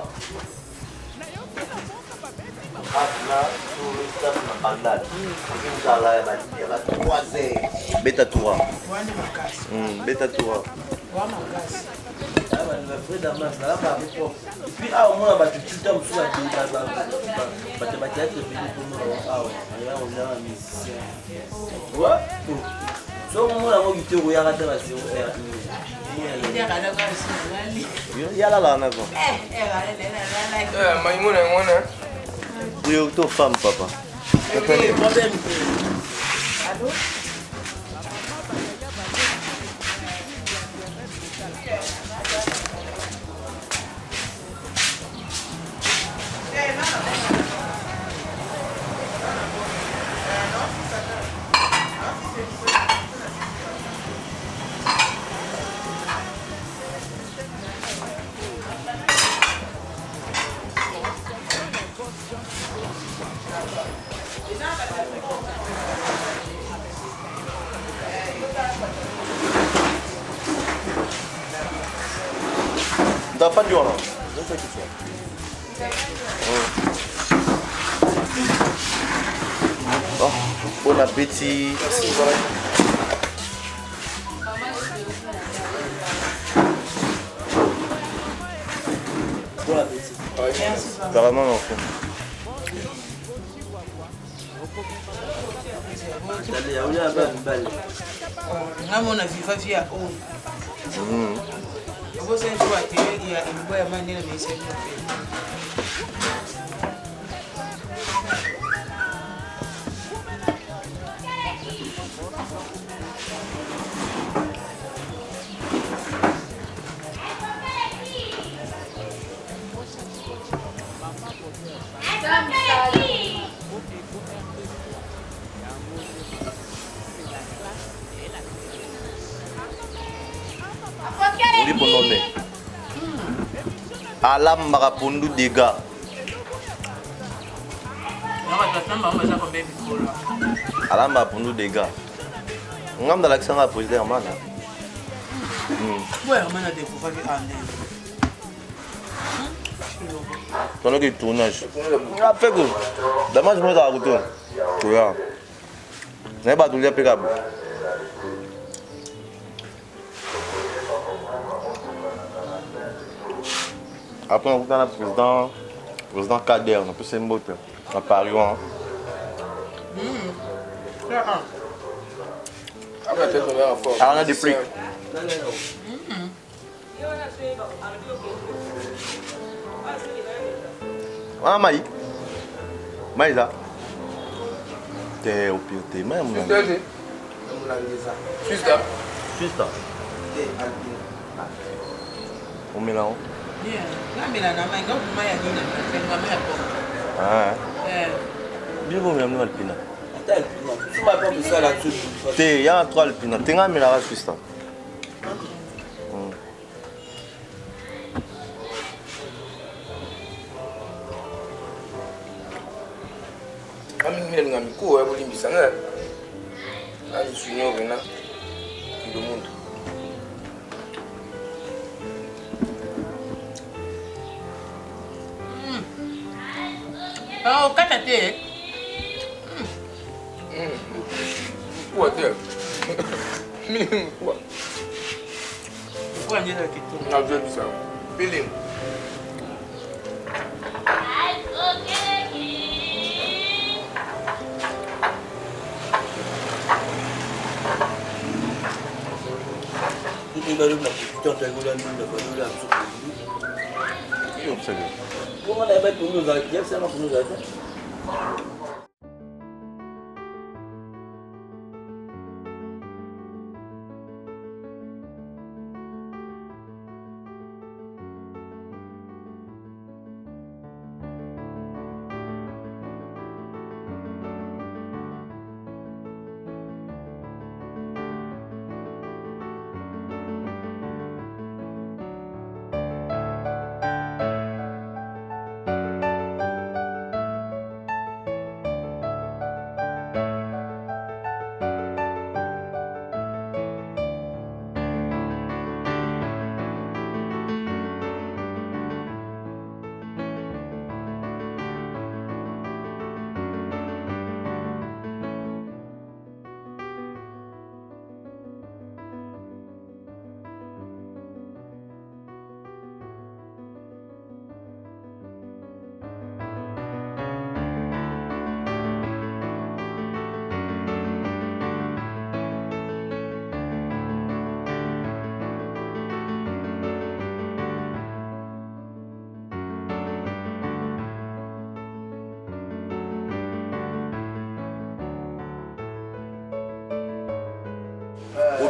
Beta tour. Beta tour.
Et puis awa omona bato tuta mosusu bato bateatre pene komona awa aya ozala musicien. Soki omona yango kitoko oyaka ata na 0 heure.
Yalala na ko.
Maimuna yango wana.
Priorité aux femmes, papa.
Problème te. Allô?
Ndafandi wana. Oh, bon appétit.
Bon appétit.
Carrément, l'enfant.
Ngamona viva via oyo. Obosani so atelier ya eluba ya mai nde na meisa bino mpe.
Oli bonome. Alambaka pondu dega. Alambaka pondu dega. Nga mdalakisa nga président Herman.
Ouais, Herman a découvert que
Pendant que tournage. Ah, fait que. Dommage, moi, j'ai goûté. Toya. Nayeba tolia mpe kabo. Après, on a président, président Kader, on peut mbote na Paris wana. Ah, on a des prix. Wana mai. Mai eza. Te au pire te mai ya monana. Susta. Omela yango.
Namela na mai, nga mai ya nini na mai ya pompe.
Ah. Bino bomela mino alpina. Te ya na 3 alpina. Te nga amelaka susta.
Mingi nalinga mikuwa ya bolimbisa nga na junior pena kilomuntu.
Okata te.
Mikuwa te, mingi mikuwa.
Mikuwa nde eza kitoko.
Nazobisa feeling.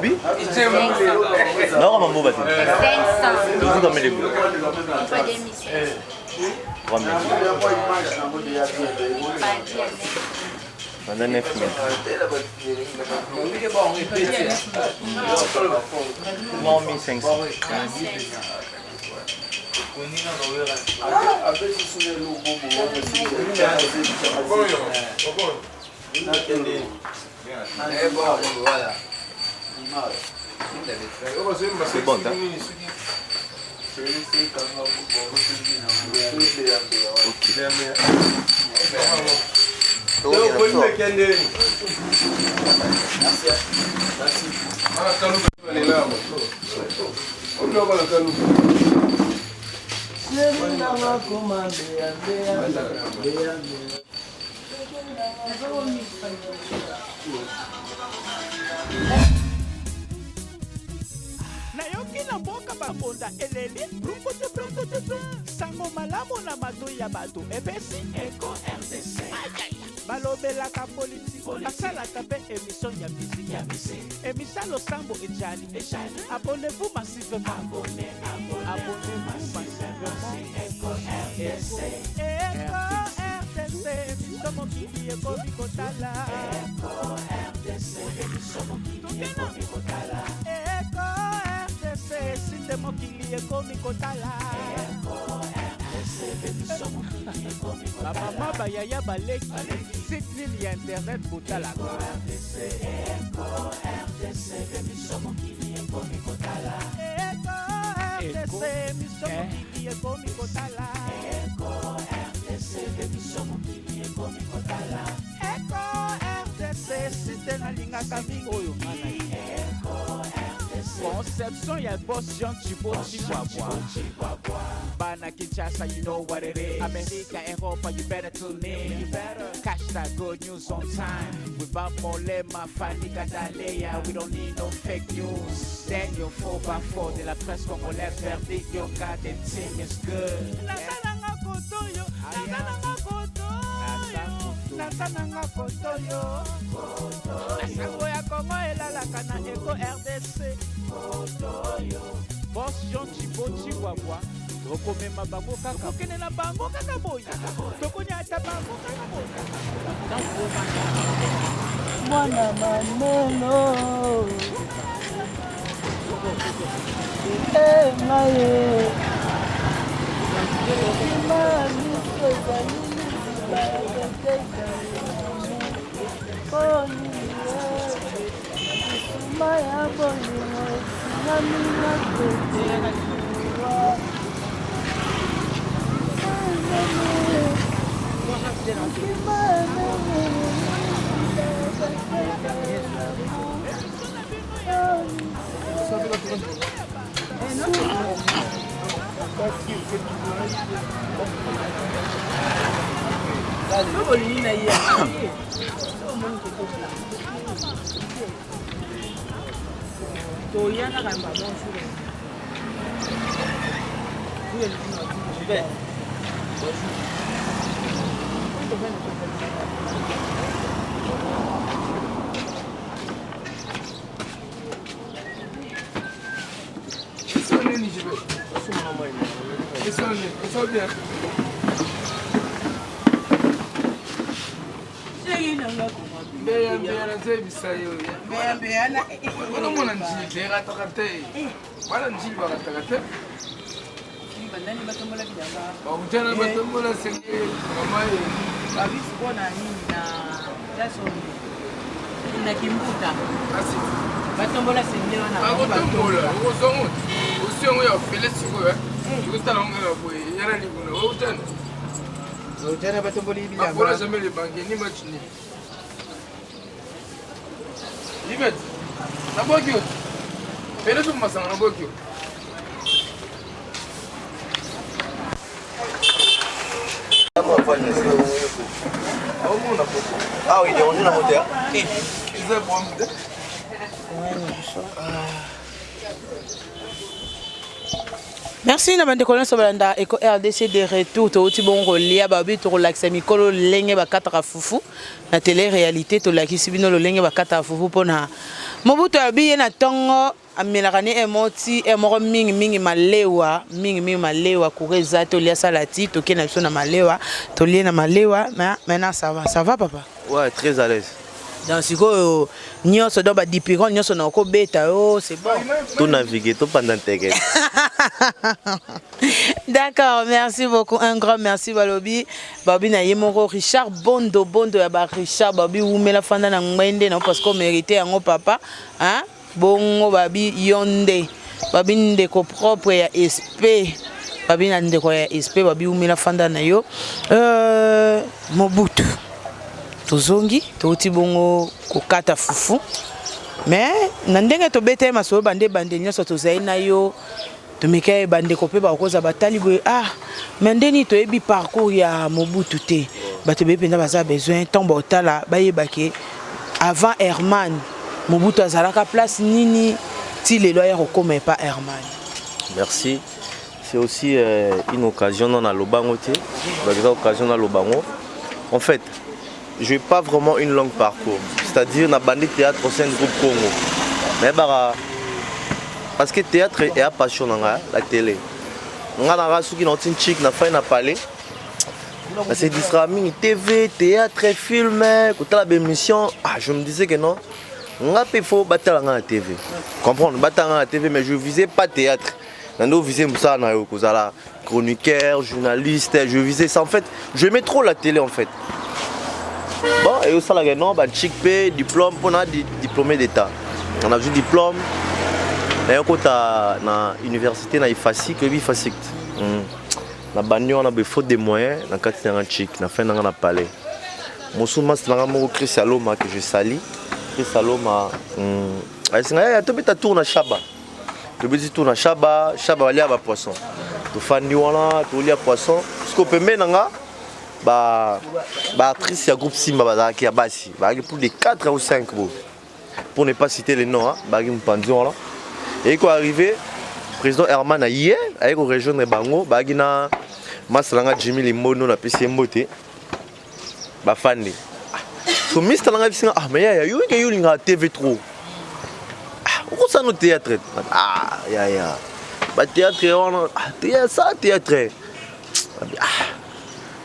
Obi Naoka mambo te.
500.
Tozi combien de bouts
Pas 2500.
3000. Pendant 9 000. Non, 1500. C'est bon, hein?
Nayoki na mboka babonda eleli brukutu brukutu sango malamu na matoi ya bato epesi Eco RDC. Balobelaka politiki, basalaka mpe emission ya musique ya musique, emisa losambo ejali. Abonnez-vous massivement, abonnez-vous massivement. Eco RDC, Eco RDC, émission mokili ekomi kotala. Eco RDC, émission mokili ekomi kotala. Eco RDC, site mokili ekomi kotala. Eco RDC, émission mokili ekomi kotala. Bamama, bayaya, baleki, site nini ya internet botalaka? Eco RDC, émission mokili ekomi kotala. Eco RDC, émission mokili ekomi kotala. Eco RDC, émission mokili ekomi kotala. Eco RDC, site nalingaka mingi oyo nga na ye. Eco RDC, conception ya boss Jean Chibo Chihuahua. Bana Kinshasa, you know what it is. America, Europa, you better tune in. You better catch that good news on time. Without Molema, Fanny Kadaleya, we don't need no fake news. Daniel 4x4 de la presse congolaise, verdict, your God, the team is good. Nasalanga kotoyo, nasalanga kotoyo, nasalanga kotoyo. Sango ya Kongo elalaka na Eco RDC. Boss Jean Chibo Chihuahua, tokomema bango kaka, tokokende na bango kaka boye, tokonyata bango kaka boye.
Mwana maneno e ngai ye ma miso ezali liziba ya koteka mpo nini lisuma ya bolingo esingami na kotiwa.
Toya kaka bonjour.
Mbeya nazebisa yo wana mona njili ekataka te, wana njili bakataka te, bakutana batombola senge mama ye.
Babisi na nini na na kimbuta batombola senge wana.
Bakotombola, okozongo osi yango ya fele sikoyo, ekotala yango kaka boye yana libuna outana.
Outana batomboli bilamba.
Akola jamais le banquier ni match ni Ibet naboki yo pele so masanga naboki yo.
Ah oui, déranger la moteur.
Eza problème te.
Merci na bandeko nyonso balanda Eco RDC. De retour, touti bongo kolia. Babi tokolakisa mikolo lolenge bakataka fufu na télé réalité. Tolakisi bino lolenge bakataka fufu mpona Mobutu alobi ye na tongo amelaka ne emo ti e moko mingi mingi malewa mingi mingi malewa courant eza te olia sala ti toke na biso na malewa tolie na malewa mais maintenant ça va ça va papa.
Ouais, très à l'aise.
Donc sikoyo nyonso donc ba dipiron nyonso na okobeta yo c'est bon.
To naviguer to panda nteke.
D'accord, merci beaucoup. Un grand merci balobi. Babi na ye moko Richard Bondo Bondo ya ba Richard babi wumela fanda na ngwende na parce qu'on mérite yango papa. Hein? Bongo babi yonde. Babi ndeko propre ya SP. Babi na ndeko ya SP babi wumela fanda na yo. Euh Mobutu. Tozongi touti bongo kokata fufu. Mais na ndenge tobeta ye masolo bande bande nyonso tozali na yo tomeka ye bandeko mpe bakoza batali boye ah mais nde nini toyebi parcours ya Mobutu te bato ebele mpenza baza besoin ntango baotala bayeba ke avant Herman Mobutu azalaka place nini ti lelo aya kokoma epa Herman.
Merci. C'est aussi euh, une occasion non à lobango te. Donc eza occasion na lobango. En fait, je n'ai pas vraiment une longue parcours. C'est-à-dire na bandi théâtre au sein du groupe Congo. Mais bah parce que théâtre est passion na nga la télé. Nga na nga soki na otine chic na fai na palais. Na se distraire mingi TV, théâtre, film, kotala ba émission. Ah, je me disais que non. Nga pe faut batala nga na TV. Comprendre, batala nga na TV mais je visais pas théâtre. Na ndo visais mosala na yo kozala chroniqueur, journaliste, je visais ça en fait, je mets trop la télé en fait. Bon, et osalaka non, ba chic pe diplôme pona diplômé d'état. On a vu diplôme. Na kota na université na IFASIC, oyebi IFASIC. Mm. Na bandi wana boye faute de moyens na kati na nga chic, na fin na nga na palais. Mosu mas na nga moko Chris Aloma que je salue. Chris Aloma, mm, asinga ya tobeta tour na Shaba. Tobeti tour na Shaba, Shaba balia ba poisson. Tofandi wana tolia poisson. Siko pembeni na nga ba ba actrice ya groupe Simba bazalaki ya basi, bazalaki plus de 4 ou 5 bo. Pour ne pas citer les noms, hein, bazalaki mopanzi wana. Et ko arrivé président Herman aye, aye ko rejoindre bango, bazalaki na masa na nga Jimmy Limbono na pesi ye mbote. Bafandi. So mister na nga bisinga ah mais yaya yo ke yo lingaka TV trop. Ah okosala no théâtre. Ah yaya. Ba théâtre wana ah théâtre ça théâtre. Ah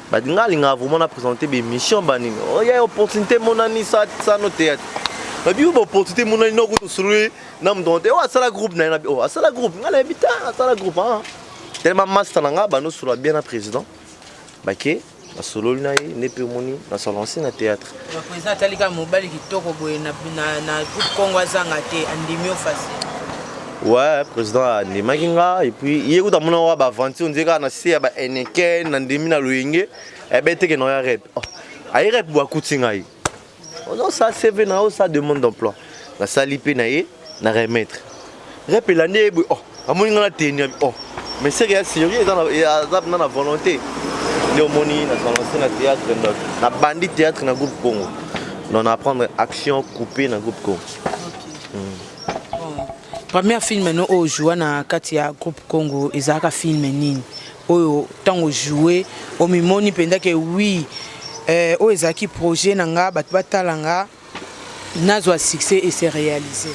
ba nga alingaka vraiment na présenter ba émission ba nini. Oh yaya opportunité monani ça ça no théâtre. Ba bi ba opportunité monani no ko tosololi na moto te oh asala groupe na ye na oh asala groupe nga na yebi ta asala groupe ah. Tellement master na nga ba no solola bien na président. Bake nasololi na ye nde mpe omoni na se lancer na théâtre.
Le président atali kaka mobali kitoko boye na, na, na groupe Congo azanga te andimi yo facile.
Ouais, président andimaki nga et puis ye kuta mona wa ba aventure nde kaka na se ya ba Heineken na ndimi na loyenge ebeteke na ya rep. Oh, aye rep bo akuti ngai. Ozo sa CV na osa demande d'emploi. Na sali pe na ye na remettre. Rep elandi ye boye oh amoni nga na teni oh mais seke ya sérieux eza na aza na na volonté. Nde omoni na se na théâtre donc na bandi théâtre na groupe Congo. Donc na apprendre action coupée na groupe Congo.
Okay. Mm. Bon. Première film no oyo joua na kati ya groupe Congo ezalaka film nini? Oyo tango joue omimoni mpenza ke oui eh, oyo ezalaki projet na nga bato batala nga nazwa succès et se réaliser.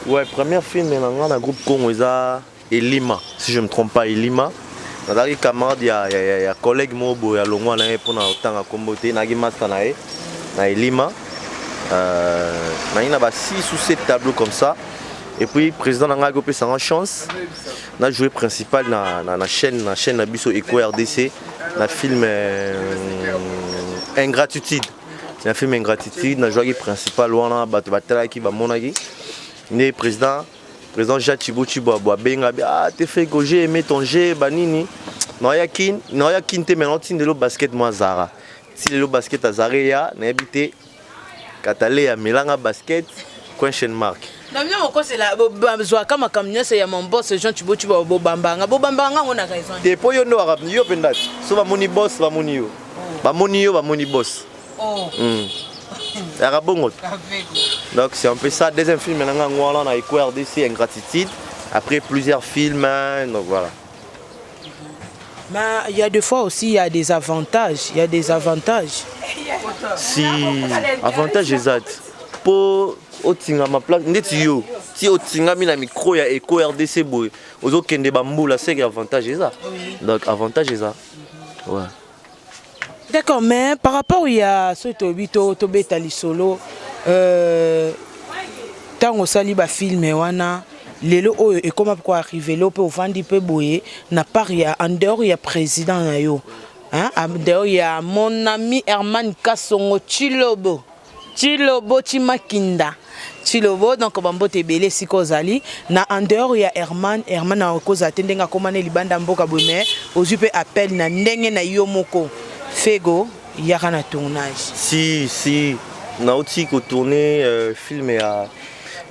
Ouais, première film na nga na groupe Congo eza Elima, si je me trompe pas Elima. Nazalaki camarade ya, ya, ya, ya collègue moko boye alongwa na ye mpona kotanga nkombo te, nazalaki master na ye na Elima. Euh, nayaki na ba 6 ou 7 tableaux comme ça. Et puis président na ngai akopesa nga chance na jouer principal na, na, na chaîne na chaîne na biso Eco RDC na film euh, Ingratitude na film Ingratitude na jouaki principal wana bato batalaki bamonaki nde président président Jacques Chibo Chibo abenga ah te fait que j'ai aimé ton jeu banini naoya kin naoya kin te mais naotindelo basket moi Zara ti lelo basket ya Zara eya nayebi te Kataleya melanga basket question mark.
Na bino bokosela bazwaka makambo nyonso ya mon boss Jean Tshibo Tshibo bobambanga bobambanga yango na raison.
Te po yo nde waka yo mpenza so bamoni boss bamoni yo bamoni yo bamoni boss. Oh. Mm. Yaka bongo. Donc c'est un peu ça. Deuxième film na nga ngwana na Eco RDC Ingratitude. Après plusieurs films, hein, donc voilà.
Mais il y a des fois aussi il y a des avantages, il y a des avantages.
Si avantage exact. Po Otingama place ndeti yo ti otingami na micro ya Echo RDC boye ozokende ba mbula seke avantage eza donc avantage eza ouais.
D'accord, mais par rapport ya soki toyebi to tobeta lisolo euh, ntango osali bafilme wana lelo oyo ekoma ko arrive lelo mpe ovandi mpe boye na part ya en dehors ya président na yo hein, en dehors ya mon ami Herman Kasongo Tshilobo Tshilobo Tshimakinda Tshilobo donc ba mbote ebele esika ozali na en dehors ya Herman Herman akozala te ndenge akoma ne libanda mboka boye mais ozwi mpe appel na ndenge na yo moko Fego yaka na tournage.
Si si nauti ko tourner euh, film ya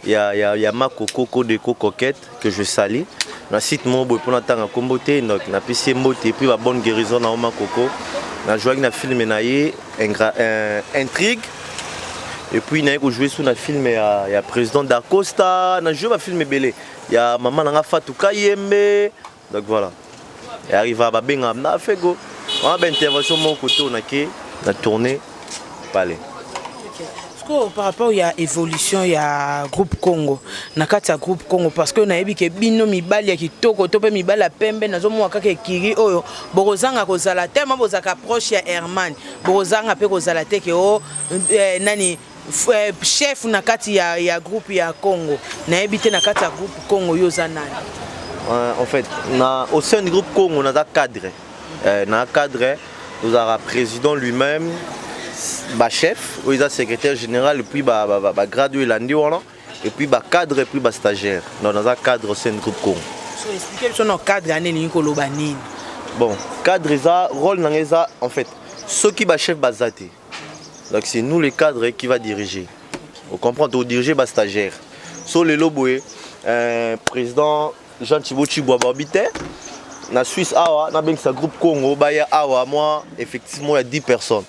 ya ya ya Makoko Kodeko Coquette que je salue na site moko boye mpo natanga nkombo te donc napesi ye mbote et puis ba bonne guérison na yo Makoko na jouaki na film na ye Ingra, euh, intrigue et puis naye kojouer su na film ya, ya président dacosta na joue bafilm ebele ya mama na nga fatou kayembe donc voilà arriva babengaka na fego wana baintervention moko kote oyo nake na tourne palais
Sikoyo par rapport ya evolution ya groupe Congo na kati ya groupe Congo parce que nayebi ke bino mibali ya kitoko to pe mibali ya pembe nazomona kaka ekiri oyo bokozanga kozala te ma bozalaka proche ya Herman bokozanga pe kozala te ke o oh, eh, nani eh, chef na kati ya, ya groupe ya Congo nayebi te na kati ya groupe Congo yo oza nani
euh, en fait na au sein du groupe Congo naza cadre euh, na cadre tozalaka président lui-même bachef oyo eza secrétaire général et puis bagrade ba, ba, ba oyo elandi wana et puis bacadre et puis bastagiaire donc naza cadre au sein du groupe Congo
so explique biso na cadre ane elingi koloba nini
bon cadre eza rôle nanga eza en fait soki bachef baza te donc c'est nous les cadres qui va diriger on comprend todiriger bastagiaire so lelo boye euh, président Jean Thibaut Chibwa babi te na Suisse awa nabengisa groupe Congo baya awa moi effectivement ya 10 personnes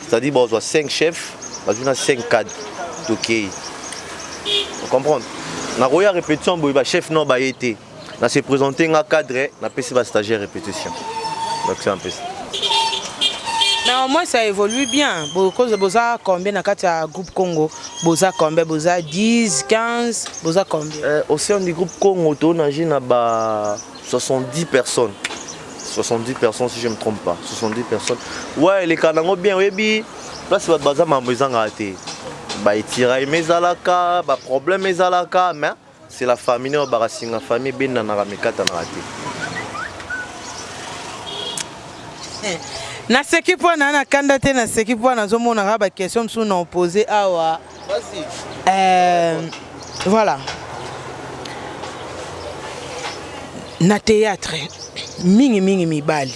c'est-à-dire bazwa 5 chefs bazwi na 5 cadres tokei comprendre nakoya répétition boye bachef no baye te na se présente nga cadre napesi ba stagiaire répétition donc c'est un peu ça
Mais au moins ça évolue bien. Boza combien na kati ya groupe Congo Boza combien Boza 10, 15 Boza combien
euh, Au sein du groupe Congo, on agit na ba 70 personnes. 70 personnes si je ne me trompe pas. 70 personnes. Ouais, les kanango bien oyebi place bato baza mambo ezangaka te. Ba étiraillement ezalaka, ba problème ezalaka, mais c'est la famille oyo bakasinga famille ebendanaka mekatanaka te.
Naseki mpo na na kanda te naseki mpo nazomona kaka ba question mosusu na opose awa euh, voilà na théâtre mingi mingi mibali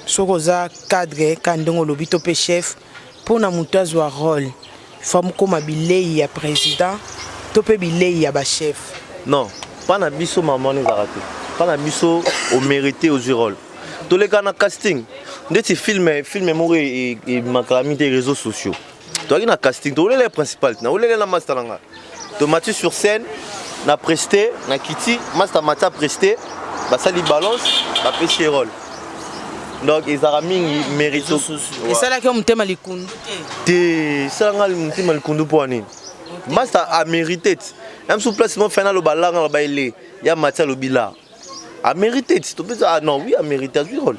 soki oza cadre ka ndenge olobi to mpe chef mpo na moto azwa role Faut mokoma bileyi ya president to pe bileyi ya ba chef.
Non pa na biso maman wana ezalaka te pa na biso o merite ozwi role toleka na casting ndeti film film moko ebimaka mingi te réseaux sociaux toyaki na casting towelela ye principal te nawelela na master na nga tomati sur scène na preste na kiti master mati apreste basali balance bapesi ye role donc ezalaka mingi mérite
esalaki yo motema likundu te
te esalanga motema likundu mpo ya nini master amérite ti ya mosusu place mo fai naloba langa aloba ele ya mati alobi la amérite ti topesa ah non oui amérite azwi role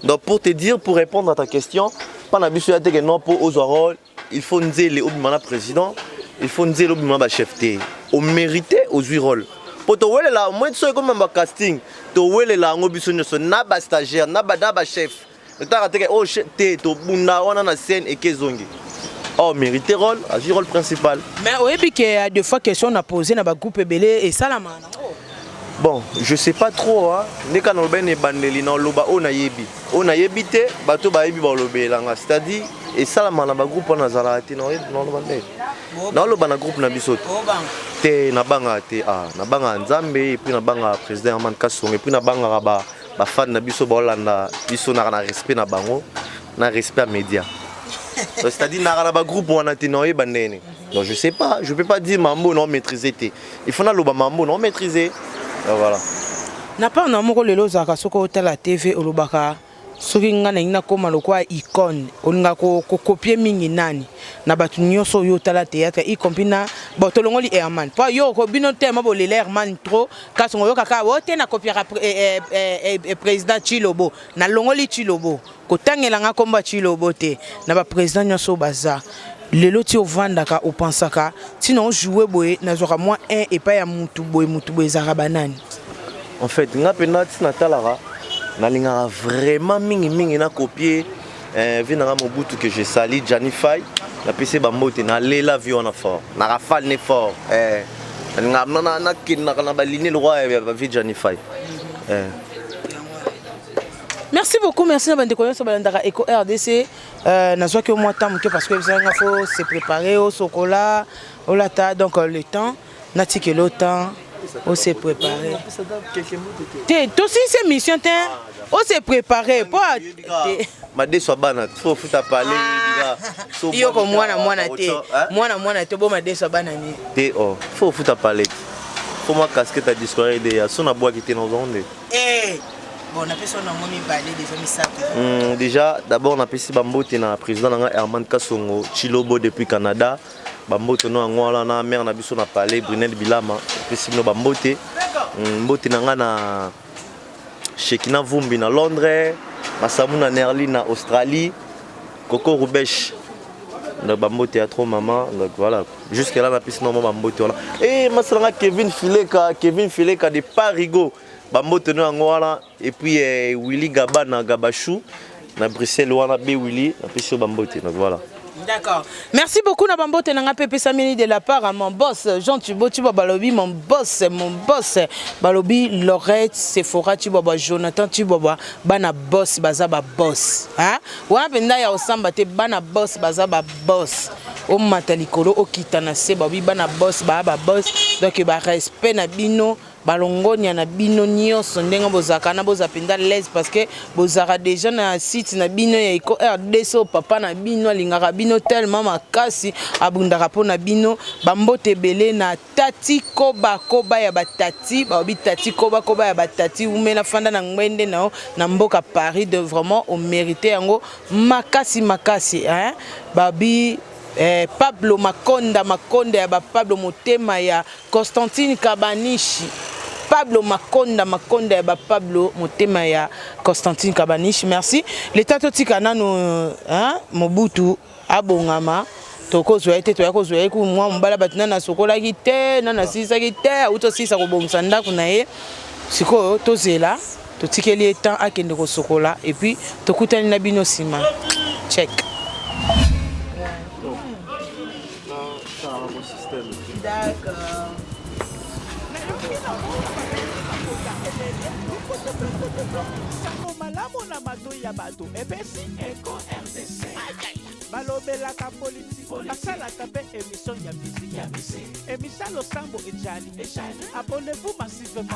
donc pour te dire pour répondre à ta question mpa na biso ya teke non mpo ozwa role il faut nzele obima na président il faut nzele obima na bachef te omérite ozwi role mpo towelela moi soki ekoma ba casting towelela yango biso nyonso na bastagiaire na bachef otaka teke oyo oh, te tobunda wana na scène eke ezongi oh mérite rôle azwi rôle principal
mais oyebi ke ya deux fois question na pose na bagroupe ebele esalama nango
bon je sais pas trop hein. nde kaka naloba na ebandeli na oloba oyo nayebi oyo nayebi te bato bayebi balobela nga c'est-à-dire esalama na bagroupe wana nazalaka te naloba nde naoloba na groupe na biso te te nabangaka te ah, nabangaka nzambe epuis nabangaka président herman kasongo epuis nabangaka ba bafan na biso baolanda biso naka na respect na bango na respect ya média c'est-à-dire naka na bagroupe wana te naoyeba ndene donc je sais pas je peux pas dire mambo nao maîtriser te il faut naloba mambo nao maîtriser voilà
na part na moko lelo ozalaka soki otala tv olobaka. Soki nga nalingi nakoma lokola icone, olingaka ko ko copier mingi nani na batu nioso oyo otala theatre y compris na bon tolongoli Herman po yo oko bino tellement bolela Herman trop kasongo oyoka kaka oh te na copiaka president Tshilobo na longoli Tshilobo kotangela nga kombo ya Tshilobo te na ba president nioso oyo baza lelo ti ovandaka o pensaka ti na o jouer boye nazwaka mwa un epai ya mutu boye mutu boye ezalaka ba nani?
En fait nga pena ti natalaka nalingaka vraiment mingi mingi na copier eh, vie nanga Mobutu que je salue Gianni Fay napesi ye bambote nalela vie wana fort na rafale ne fort eh, nalingaka nakendaka na baline lokwa ya bavie Gianni Fay eh.
Merci beaucoup, merci na bandeko nyonso balandaka Echo RDC. Euh, nazwaki yo mwa temps moke parce que ebisaka nga faut se préparer osokola olata donc euh, le temps natikela yo temps o se préparer te tosilisi émission te o se préparer po
madeso ya bana fo futa pale
yo ko mwana mwana te mwana mwana te bo madeso ya bana nini
te o fo futa pale fo mwa casquette ya discoire de ya so nabwaki te nazwango nde
eh, bon napesi yo nango mibale deja misato
déjà d'abord napesi bambote na président na nga Herman Kasongo Chilobo depuis Canada Ba mbote no yango wana na mère na biso na palais Brunel Bilama epesi bino ba mbote hmm, mbote na nga na Shekina Vumbi na Londres Masamu na Nerly na Australie Coco Rubesh donc ba mbote ya trop maman donc voilà jusque là na pesi normal ba mbote wana eh masala nga Kevin Fileka Kevin Fileka de Parigo ba mbote no yango wana et puis eh, Willy Gabana Gabachou na Bruxelles wana be Willy na pesi yo ba mbote donc voilà.
D'accord. Merci beaucoup na bambote na nga pe pesameli de la part à mon boss Jean Thibaut Thibaut balobi mon boss mon boss balobi Lorette Sephora Thibaut Jonathan Thibaut bana boss baza ba boss hein wana mpenza ya osamba te bana boss baza ba boss omata likolo okita na se balobi bana boss baa ba boss donc ba respect na bino Ba longonia na bino nionso ndenge bozalaka wana bozala penza l'aise parce que bozalaka dejà na site na bino ya Eco RDC oyo papa na bino alingaka bino tellement makasi abundaka mpo na bino. Ba mbote ebele na Tati Koba Koba ya ba Tati balobi Tati Koba Koba ya ba Tati wumela fanda na ngbende na yo na mboka Paris de vraiment o merite yango makasi makasi hein babi Eh, Pablo Makonda Makonda ya ba Pablo motema ya Constantine Kabanishi Pablo Makonda Makonda ya ba Pablo motema ya Constantine Kabanishi merci l'etat totika nanu hein, Mobutu abongama tokozwa ye te toya kozwa ye ku mwa mobala bato nani asokolaki te nani asilisaki te auti osilisa kobongisa ndako na ye sikoyo tozela totikeli ye temps akende kosokola et puis tokutani na bino nsima check. D'accord.
Sango malamu na matoi ya bato epesi Eco RDC. Balobelaka politiki, basalaka mpe emission ya musique. Emission losambo ejali. Abonnez-vous massivement.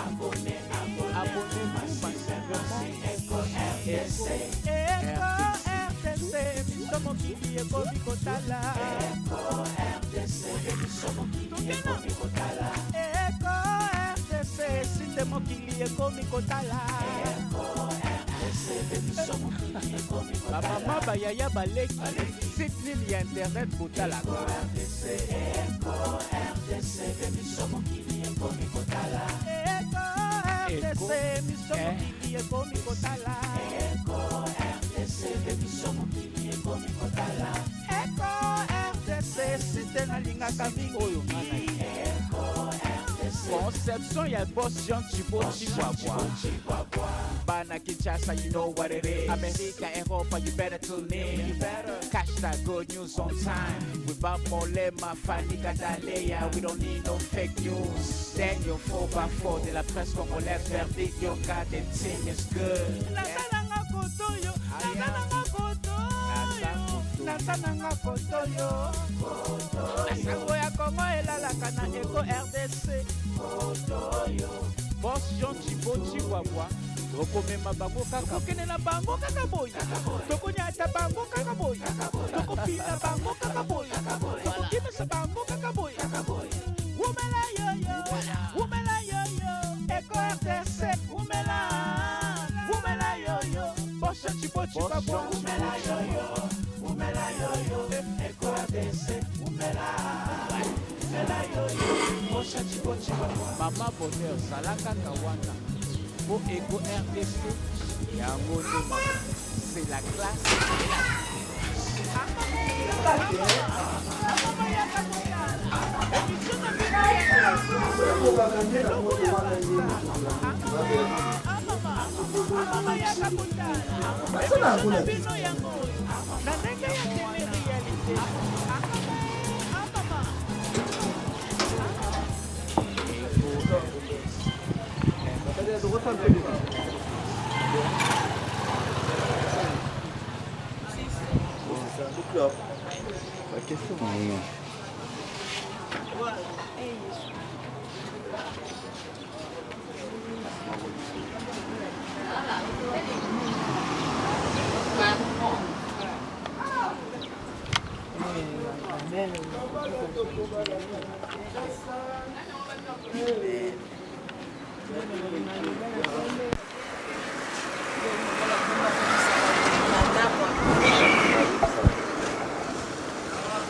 Abonnez-vous massivement. Eco RDC. Eco RDC. Biso mokili ekomi kotala. Eco RDC. Biso mokili ekomi kotala. Eco RDC. Site mokili ekomi kotala. Eco RDC. Biso mokili ekomi kotala. Ba mama ba yaya baleki. Site nini ya internet botalaka? Eco RDC. Biso mokili ekomi kotala. Eco RDC. Biso mokili ekomi kotala. Eco RDC. Biso mokili ekomi kotala. Eco RDC. Site nalingaka mingi oyo nga na Eco RDC. Conception ya boss Jean Tshibo Tshibwabwa. Bana Kinshasa, you know what it is. America, Europa, you better tune in. You better catch that good news on time. Without Molema, Fanny Kadaleya, we don't need no fake news. Daniel 4x4 de la presse congolaise, verdict, your goddamn team is good. Naza nanga kotoyo, naza nanga kotoyo, naza nanga kotoyo. Sango ya Congo elalaka na Eco RDC. Boss Jean Tshibo Tshibwabwa, tokomema bango kaka, tokokende na bango kaka boye, tokonyata bango kaka boye, tokopina bango kaka boye, tokokimisa bango kaka boye. Wumela yoyo, wumela yoyo, Eco RDC, wumela, wumela yoyo, Boss Jean Tshibo. Mama Bonheur zala kaka wana po Echo rdc yango nde makambo c'est la classe et la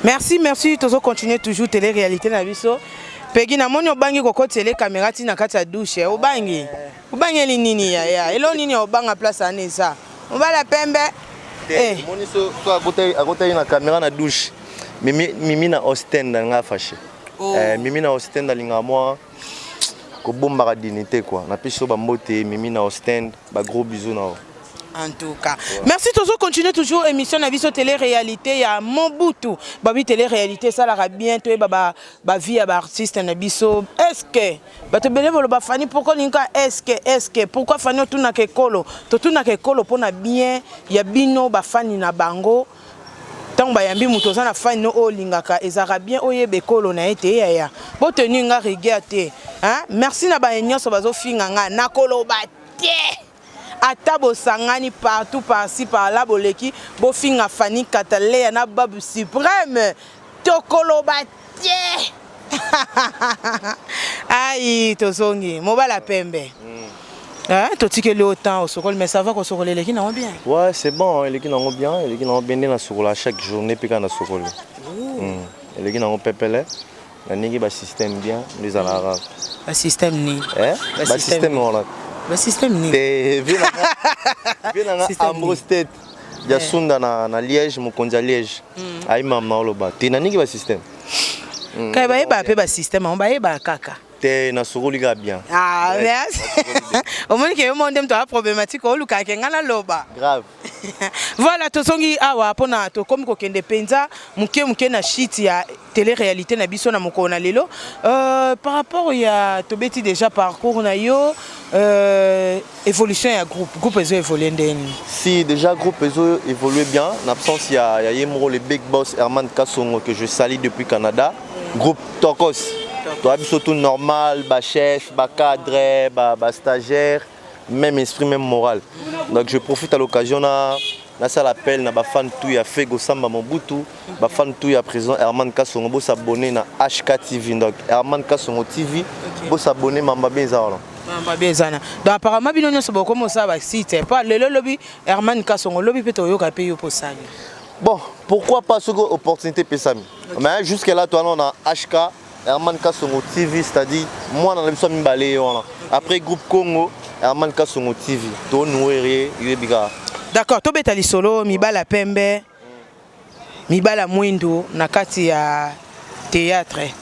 Merci, merci. Tozo continuer toujours télé-réalité na biso. Peggy namoni obangi kokotela caméra ti na kati ya douche. Eh, obangi. Obangeli nini ya ya? Elo nini obanga place wana eza? Mobala pembe.
Eh. Moni so so akotaki akotaki na caméra na douche. Mimi mimi na Ostend nga fâché. Oh. Eh, mimi na Ostend alinga moi kobombaka dignité quoi. Na biso ba mbote mimi na Ostend ba gros bisous na yo.
En tout cas. Ouais. Merci toujours continuer toujours émission na biso télé-réalité ya Mobutu. Babi télé-réalité ça la bien toi ba ba vie ya ba artiste na biso. Est-ce que bato ebele boloba Fanny pourquoi olingi kaka est-ce que est-ce que pourquoi Fanny otunaka ekolo totunaka ekolo mpona bien ya bino bafani na bango ntango bayambi moto oza na fani no oyo olingaka ezalaka bien oyeba ekolo na ye te yaya botenu nga rigueur te hein? Merci na baye nyonso bazofinga nga nakoloba te ata bosangani partout par-ci par-là boleki bofinga Fanny Kataleya na Babu Supreme tokoloba te ai tozongi mobala pembe mm. Hein, totikeli yo temps osokoli mais ça va kosokola eleki nango bien.
Ouais, c'est bon, eleki nango bien, eleki nango bien nde nasokola chaque journée mpe kaka nasokoli. Mm. Eleki nango pepele na ndenge ba système bien nde ezalaka.
Ba système nini?
Eh? Ba système wana.
Ba système nini?
Te, vie na nga Ambrose Tete. Ya eh. Sunda na, na Liège, mokonzi ya Liège. Mm. Ayi mama oloba. Te na ndenge ba système.
Mm. Kaya bayeba pe ba système, on bayeba kaka.
Te nasokoli kaka bien.
Ah, merci. Omoni ke yo moko nde moto aza problématique olukaka ke ngai naloba.
Grave.
Voilà, tozongi awa mpona tokomi kokende mpenza moke moke na shit ya télé-réalité na biso na mokolo na lelo. Par rapport ya tobeti déjà parcours na yo évolution ya groupe, groupe ezo évoluer ndenge nini?
Si déjà groupe ezo évoluer bien, na absence ya ya ye moko le big boss Herman Kasongo que je salue depuis Canada. Groupe Tokos. Toi biso tout normal, ba chef, ba cadre, ba ba stagiaire, même esprit, même morale. Donc je profite à l'occasion na nasala appel na ba fan tout ya Fego Samba Mobutu, ba fan tout ya président Herman Kasongo bo s'abonner na HK TV. Donc Herman Kasongo TV, okay. Bo s'abonner mamba bien eza wana.
Mamba bien eza na. Donc apparemment bino nyonso bokomi osala ba site. Pa lelo lobi Herman Kasongo lobi pe toyoka pe yo posali.
Bon, pourquoi pas ce que opportunité pesami. Okay. Mais jusque là toi on a HK Herman Kasongo TV, c'est-à-dire moi dans biso mibale wana. Après groupe Congo Herman Kasongo TV. To nouer yebika.
D'accord, tobeta lisolo mibala pembe mibala mwindu na kati ya théâtre.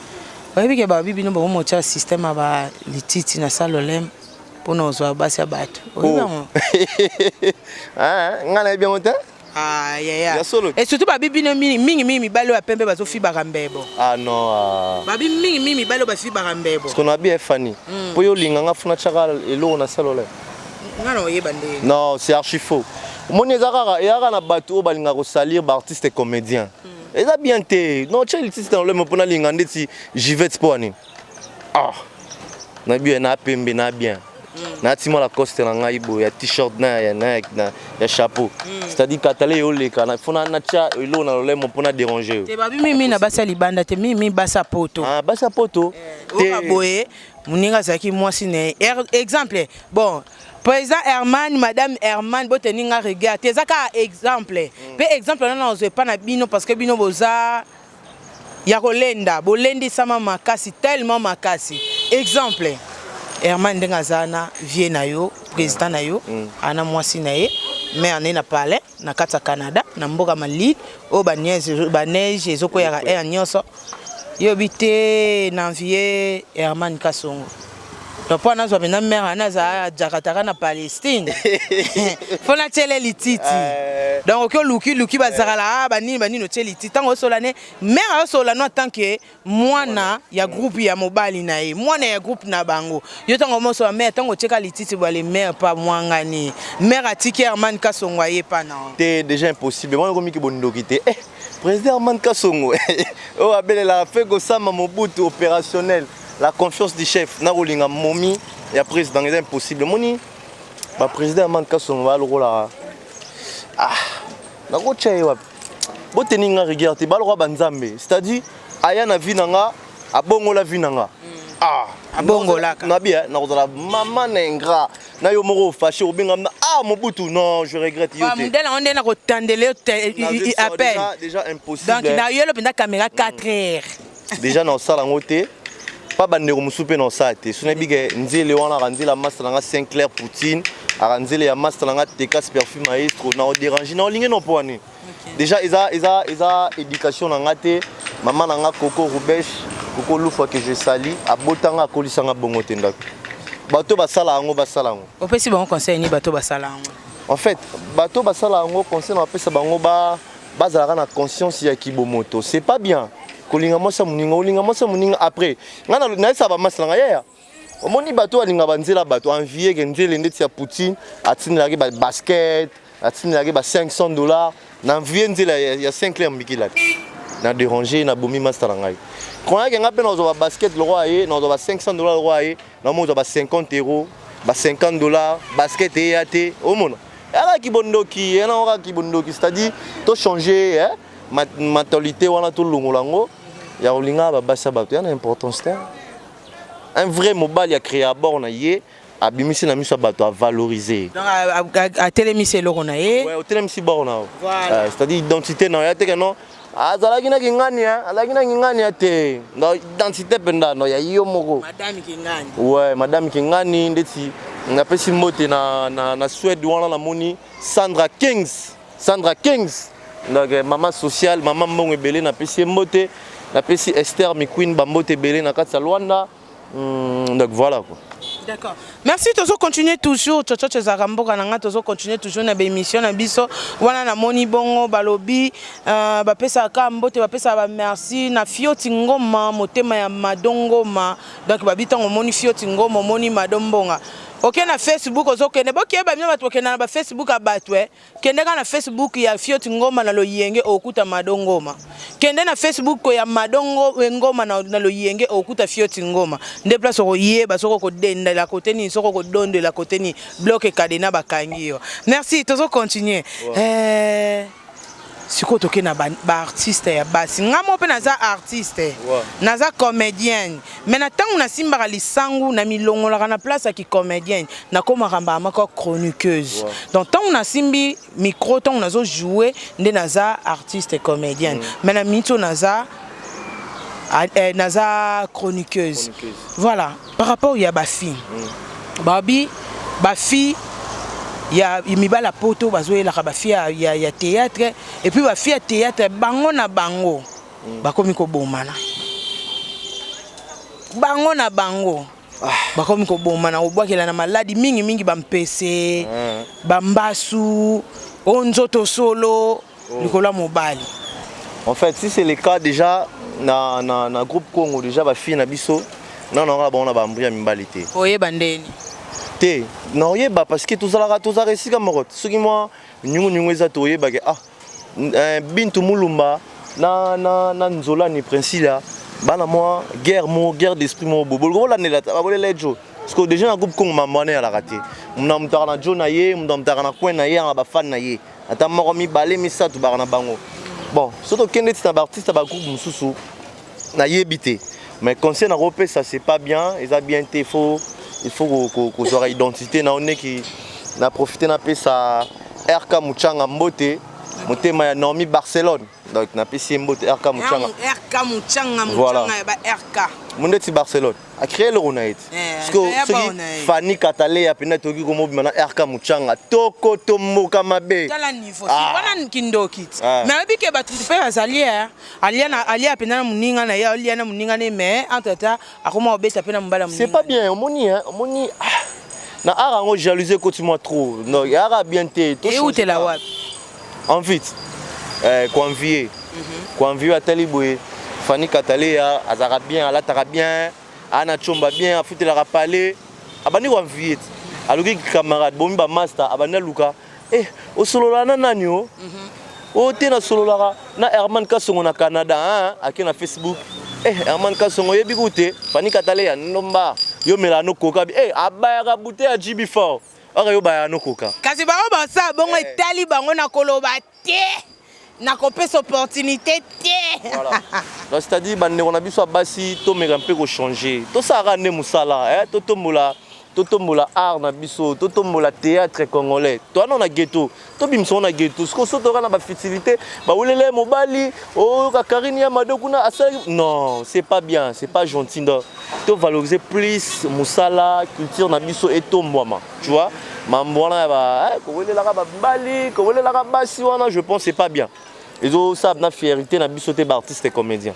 Oyebi ke babi bino bokomotia système ya ba lititi na salolem mpona ozwa basi ya bato. Oyebi yango?
Ah, nga nayebi yango te.
Ah, yaya.
Ya solo.
Et surtout babi bino mingi mingi mingi mibali oyo ya pembe bazofibaka mbebo.
Ah non. Ah.
Babi mingi mingi mibali oyo bafibaka mbebo.
Parce qu'on a bien Fanny. Po yo linga nga funa tshaka eloko na salola.
Nga na oyeba nde.
Non, c'est archi faux. Omoni eza kaka eyaka na bato oyo balingaka kosalir baartiste et comédien. Eza bien te. Non, tya lititi na lolemo mpo nalinga ndeti Jivette mpo ani. Ah. Na bien na pembe na bien. Nati mwa lacoste na ngai boye ya t-shirt na ya, na, na, ya chapeau. C'est-à-dire katale yo leka na fona na tya eloko na lolemo mpo na déranger yo.
Te babi mingi mingi na basi ya libanda te mingi mingi basi ya poto.
Ah, basi ya poto.
Oyoka boye. Moninga azalaki mwasi na ye. Exemple, bon, président Herman, madame Herman, boteni nga rigueur te, eza kaka exemple. Pe exemple wana nazwa epa na bino parce que bino boza ya kolenda, bolendisama makasi, tellement makasi. Exemple, Herman ndenge aza na vie na yo, président na yo, ana mwasi na ye, mère na ye na palais na kati ya Canada, na mboka malili oyo ba neige, ba neige ezokweyaka heure nyonso. Yobi te na envie Herman Kasongo. Donc mpo nazwa mpenza mère wana aza jakataka na Palestine. Mpo natiele lititi. Donc oki oluki luki bazakala ah banini banini otie lititi. Ntango osola ne mère azosola no en tant que mwana ya groupe ya mobali na ye, mwana ya groupe na bango. Yo ntango omosola mère ntango otieka lititi bwale mère pa mwangani. Mère atiki Herman Kasongo aye pa na.
Te déjà impossible. Mwana komiki bondoki te. Eh président Herman Kasongo oyo abelelaka Fego Sama Mobutu opérationnel. La confiance du chef na kolinga momi ya président eza impossible. Moni ba président Herman Kasongo ba lokola ah nakotia ye wapi? Boteni nga rigueur te, ba lokola ba nzambe. C'est-à-dire aya na vie na nga abongola vie na nga. Ah
abongolaka.
Na bien nakozala mama na ingrat. Na yo moko fâché obenga na ah Mobutu non je regrette yo te.
Modèle yango nde nakotandela yo appel.
Déjà impossible.
Donc na yelo mpenza caméra 4 heures.
Déjà na osala yango te. Pa bandeko mosusu mpe na osala te. So nayebi ke nzele wana aka nzela master na nga Sinclair Poutine, aka nzele ya master na nga Tekas Perfume Maestro, na oderange na olingi no mpo wani. Déjà eza eza eza éducation na nga te. Mama na nga Coco Rubesh, Coco Lufa que je salue, abotanga akolisanga bongo te ndako. Bato basala yango basala yango.
Opesi bango conseil ni bato basala yango?
En fait, bato basala yango conseil na bapesa bango ba bazalaka na conscience ya kibomoto. C'est pas bien. Kolinga mwasi ya moninga, olinga mwasi ya moninga après. Nga na nayesa ba masi na nga yaya. Omoni bato balinga ba nzela bato envier ke nzele ndeti ya Poutine atindelaki ba basket, atindelaki ba $500 na envier nzela ya Sinclair Mbikila te. Na déranger na bomi master na ngai. Croyant ke nga pe nazwa ba basket lokola ye, nazwa ba $500 lokola ye, nazwa ba 50 €, ba $50, basket eya te, omona. Yaka kibondoki, yana kaka kibondoki, c'est-à-dire to changer hein, mentalité wana to longola yango ya kolinga ba basi ya bato, yana importance te. Un vrai mobali a créé à bord na ye, abimisi na miso ya bato a valoriser.
Donc atelemisi eloko na ye.
Ouais, otelemisi bord na yo. Voilà. C'est-à-dire identité na yo, ya te ke non, azalaki na kingani, hein, azalaki na kingani ya te. Donc identité mpenza no ya yo moko.
Madame Kingani.
Ouais, Madame Kingani ndeti napesi mbote na na na Suède wana namoni Sandra Kings, Sandra Kings. Donc maman sociale, maman mbongo ebele napesi ye mbote, napesi Esther Miqueen ba mbote ebele na kati ya Luanda. Donc voilà quoi.
D'accord. Merci, tozo continuer toujours. Chocho ezalaka mboka na nga, tozo continuer toujours na ba émission na biso. Wana na moni bongo balobi bapesaka mbote, bapesaka ba merci na Fioti Ngoma, motema ya Mado Ngoma. Donc babi tango moni Fioti Ngoma, moni Mado Mbonga. Ok na Facebook ozokende, bokeba bino bato bokenda na ba Facebook ya bato eh. Kende ka na Facebook ya Fioti Ngoma na Loyenge okuta Mado Ngoma. Kende na Facebook ya Mado Ngoma na Loyenge okuta Fioti Ngoma. Nde place okoyeba soko kodendela kote nini, soko kodondela kote nini, bloc cadenas bakangi yo. Merci, tozo continuer. Ouais. Sikoyo toke na ba artiste ya basi. Nga moko pe naza artiste. Ouais. Naza comédienne. Mais na tango nasimbaka lisangu na milongolaka na place ya ki comédienne, nakomaka mbala moko chroniqueuse. Ouais. Donc tango nasimbi micro, tango nazo jouer nde naza artiste comédienne. Mais na minute oyo naza naza chroniqueuse. Voilà, par rapport ya ba fille. Babi ba fille ya mibala poto bazoyelaka ba fille ya théâtre et puis ba fille ya théâtre bango na bango bakomi kobomana. Bango na bango bakomi kobomana, kobwakela na maladi mingi mingi, bampese, bambasu, o nzoto solo likolo ya mobali.
En fait, si c'est le cas déjà na groupe Congo déjà ba fille na biso na na bango na bambri ya mibali te.
Oyeba ndeni?
Te, na oyeba parce que tozalaka tozalaka esika moko. Soki mwa nyungu nyungu eza toyeba ke ah Bintu Mulumba na Nzolani Princilla bana mwa guerre mo guerre d'esprit mo bobo bolandela babolela jo. Parce que déjà na groupe Congo mambo wana eyalaka te. Muna mutaka na jo na ye, muna mutaka na coin na ye, anga ba fan na ye. Ata moko mibale misato baka na bango. Bon, soki tokende ti na ba artiste ba groupe mosusu nayebi te. Mais conseil nakopesa, c'est pas bien, eza bien te. Il faut kozwaka identité na yo. Ndeki na profite, napesa RK Muchanga mbote, motema ya Naomi Barcelone. Donc napesi ye mbote, RK Muchanga.
RK Muchanga.
Voilà.
Muchanga ya ba RK.
Mondeti Barcelone acréé eloko na ye ti.
Créé
Soki
bao na ye.
Fani Kataleya mpena tokoki komobima na RK Muchanga, toko tomboka mabe.
Tala niveau.
Ah.
Wana kindoki ti.
Ah.
Mais oyebi ke bato mpe bazali alia na alia mpenza na moninga na ye, alia na moninga ne, mais entre temps akoma kobeta mpe na mobali ya
C'est
moninga.
pas bien. Omoni, hein, omoni, ah, na art yango jalousie ekoti mwa trop. Non, eyaka bien te.
Eutela wapi?
Envie, koenvie, koenvie. Atali boye, Fani Kataleya azalaka bien, alataka bien, aa na tiomba bien, afutelaka palais, abandi koenvie ti aluki camarade bomi bamaster, abandi aluka eh, osolola na nani o o te, nasololaka na Herman Kasongo na Canada, hein? Ake na Facebook, eh, Herman Kasongo oyebi ku te Fani Kataleya ndomba yo melaka nokoka bi eh, abayaka bute ya GB4 aka yo bayaka nokoka.
Kasi bango basala bongo, etali bango na koloba te, nakopesa opportunité te.
Voilà. Donc, c'est-à-dire bandeko na biso ya basi, tomeka mpe kochanger, tosalaka nde mosala, eh, totombola, totombola art na biso, totombola théâtre congolais. Towana na ghetto, tobimisa ngo na ghetto. Siko so toka na bafutilité, bawelele mobali oyoka Karine ya Mado kuna asalaki, non, c'est pas bien, c'est pas gentil. Donc tovaloriser plus mosala, culture na biso etombwama, tu vois. Mambo wana ya ba eh, kowelelaka babali, kowelelaka basi wana, je pense c'est pas bien, ezosala na fierté na biso te, baartiste comédien.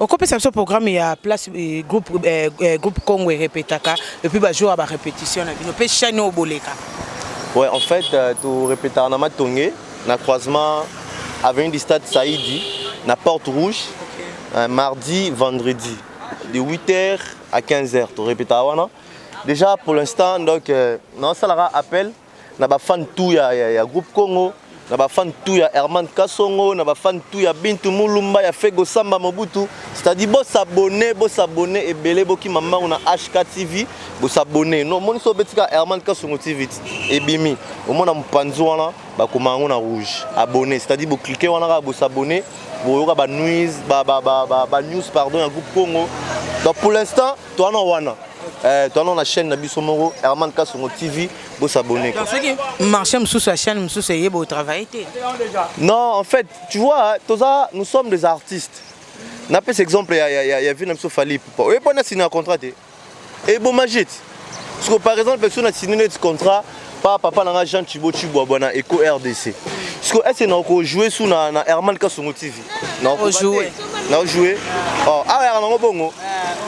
Okopesa biso programme ya place groupe Congo erepetaka, et puis bajour ya barépétition na bino mpe chaîne oyo boleka.
Ouais, en fait, tu répétera na Matonge, na croisement avenue du Stade Saïdi, na Porte Rouge, mardi, vendredi, de 8h à 15h, tu répétera wana. Déjà pour l'instant, donc, non, ça appel, na ba fan tout ya groupe Congo, na ba fan tout ya Herman Kasongo, na ba fan tout ya Bintu Mulumba, ya Fego Samba Mobutu. C'est-à-dire, bo s'abonner, bo s'abonner, ebele, bo ki mama na HK TV, bo s'abonner. Non, moni so betika Herman Kasongo TV, ebimi. Omona mpanzu wana, bakoma yango na rouge. Abonné, c'est-à-dire bo cliquer wana kaka, bo s'abonner, boyoka ba news, ba news, pardon, ya groupe Congo. Donc pour l'instant, toi na wana. Toi na chaîne na biso moko Herman Kasongo TV, bo s'abonner.
Donc soki marché mosusu ya chaîne mosusu eyeba, otravaille te?
Non, en fait, tu vois, toza, nous sommes des artistes. Napesa exemple ya vie na biso Fally Ipupa. Oyebi mpo na signé contrat te. Eboma jete. Parce que par exemple, soki na signé neti contrat pa papa na nga Jean Chibo Chibwabwa na Eco RDC. Parce que est-ce na ko jouer sous na Herman Kasongo TV? Na
Ojouer.
Na jouer. Oh, ah ya nango bongo.